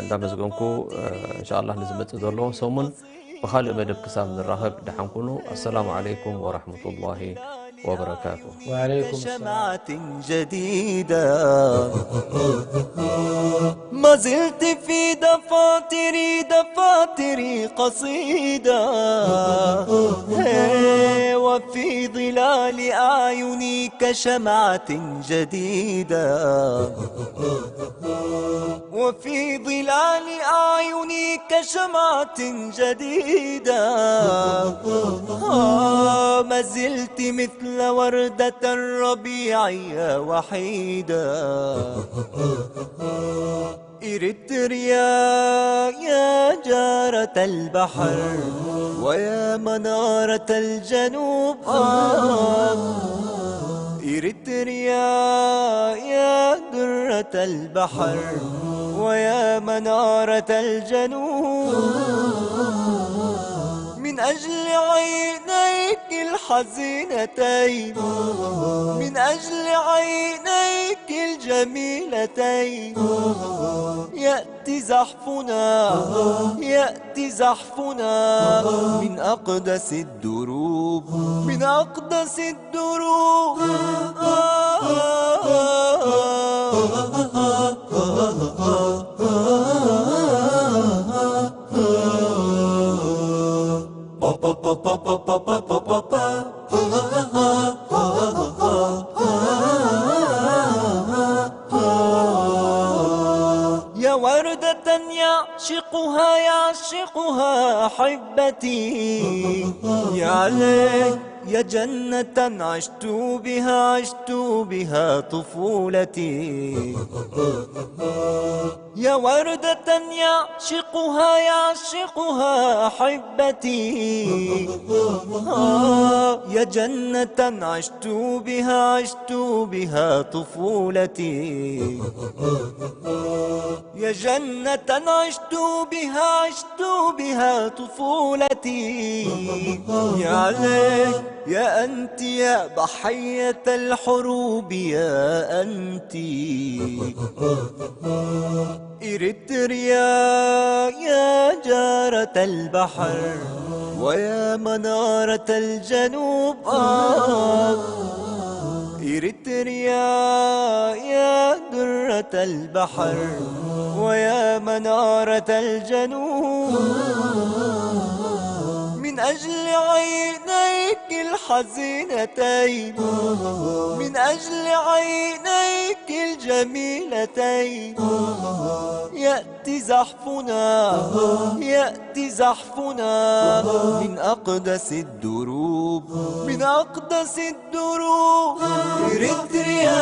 እንዳመዝገንኩ እንሻላ ንዝመፅእ ዘሎ ሰሙን ብካልእ መደብ ክሳብ ንራኸብ ደሓንኩኑ ኣሰላሙ ዓለይኩም ወራሕመቱላሂ وبركاته. وعليكم السلام. شمعة جديدة. ما زلت في دفاتري، دفاتري قصيدة. هي، وفي ظلال أعيني كشمعة جديدة. وفي ظلال أعيني كشمعة جديدة. آه، ما زلت مثل وردة الربيع وحيدة. إريتريا يا جارة البحر ويا منارة الجنوب. آه، إريتريا يا درة البحر ويا منارة الجنوب. من أجل عينيك الحزينتين، من أجل عينيك الجميلتين، يأتي زحفنا، يأتي زحفنا من أقدس الدروب، من أقدس الدروب. يا وردة يعشقها، يعشقها أحبتي. يا ليت، يا جنة عشت بها، عشت بها طفولتي. يا وردة يعشقها، يعشقها أحبتي. آه، يا جنة عشت بها، عشت بها طفولتي. يا جنة عشت بها، عشت بها طفولتي. يا ليت، يا أنت يا ضحية الحروب، يا أنت. إريتريا يا جارة البحر ويا منارة الجنوب. آه، إريتريا يا درة البحر ويا منارة الجنوب. من أجل عينيك الحزينتين، من أجل عينيك الجميلتين، يأتي زحفنا، يأتي زحفنا من أقدس الدروب، من أقدس الدروب. إريتريا.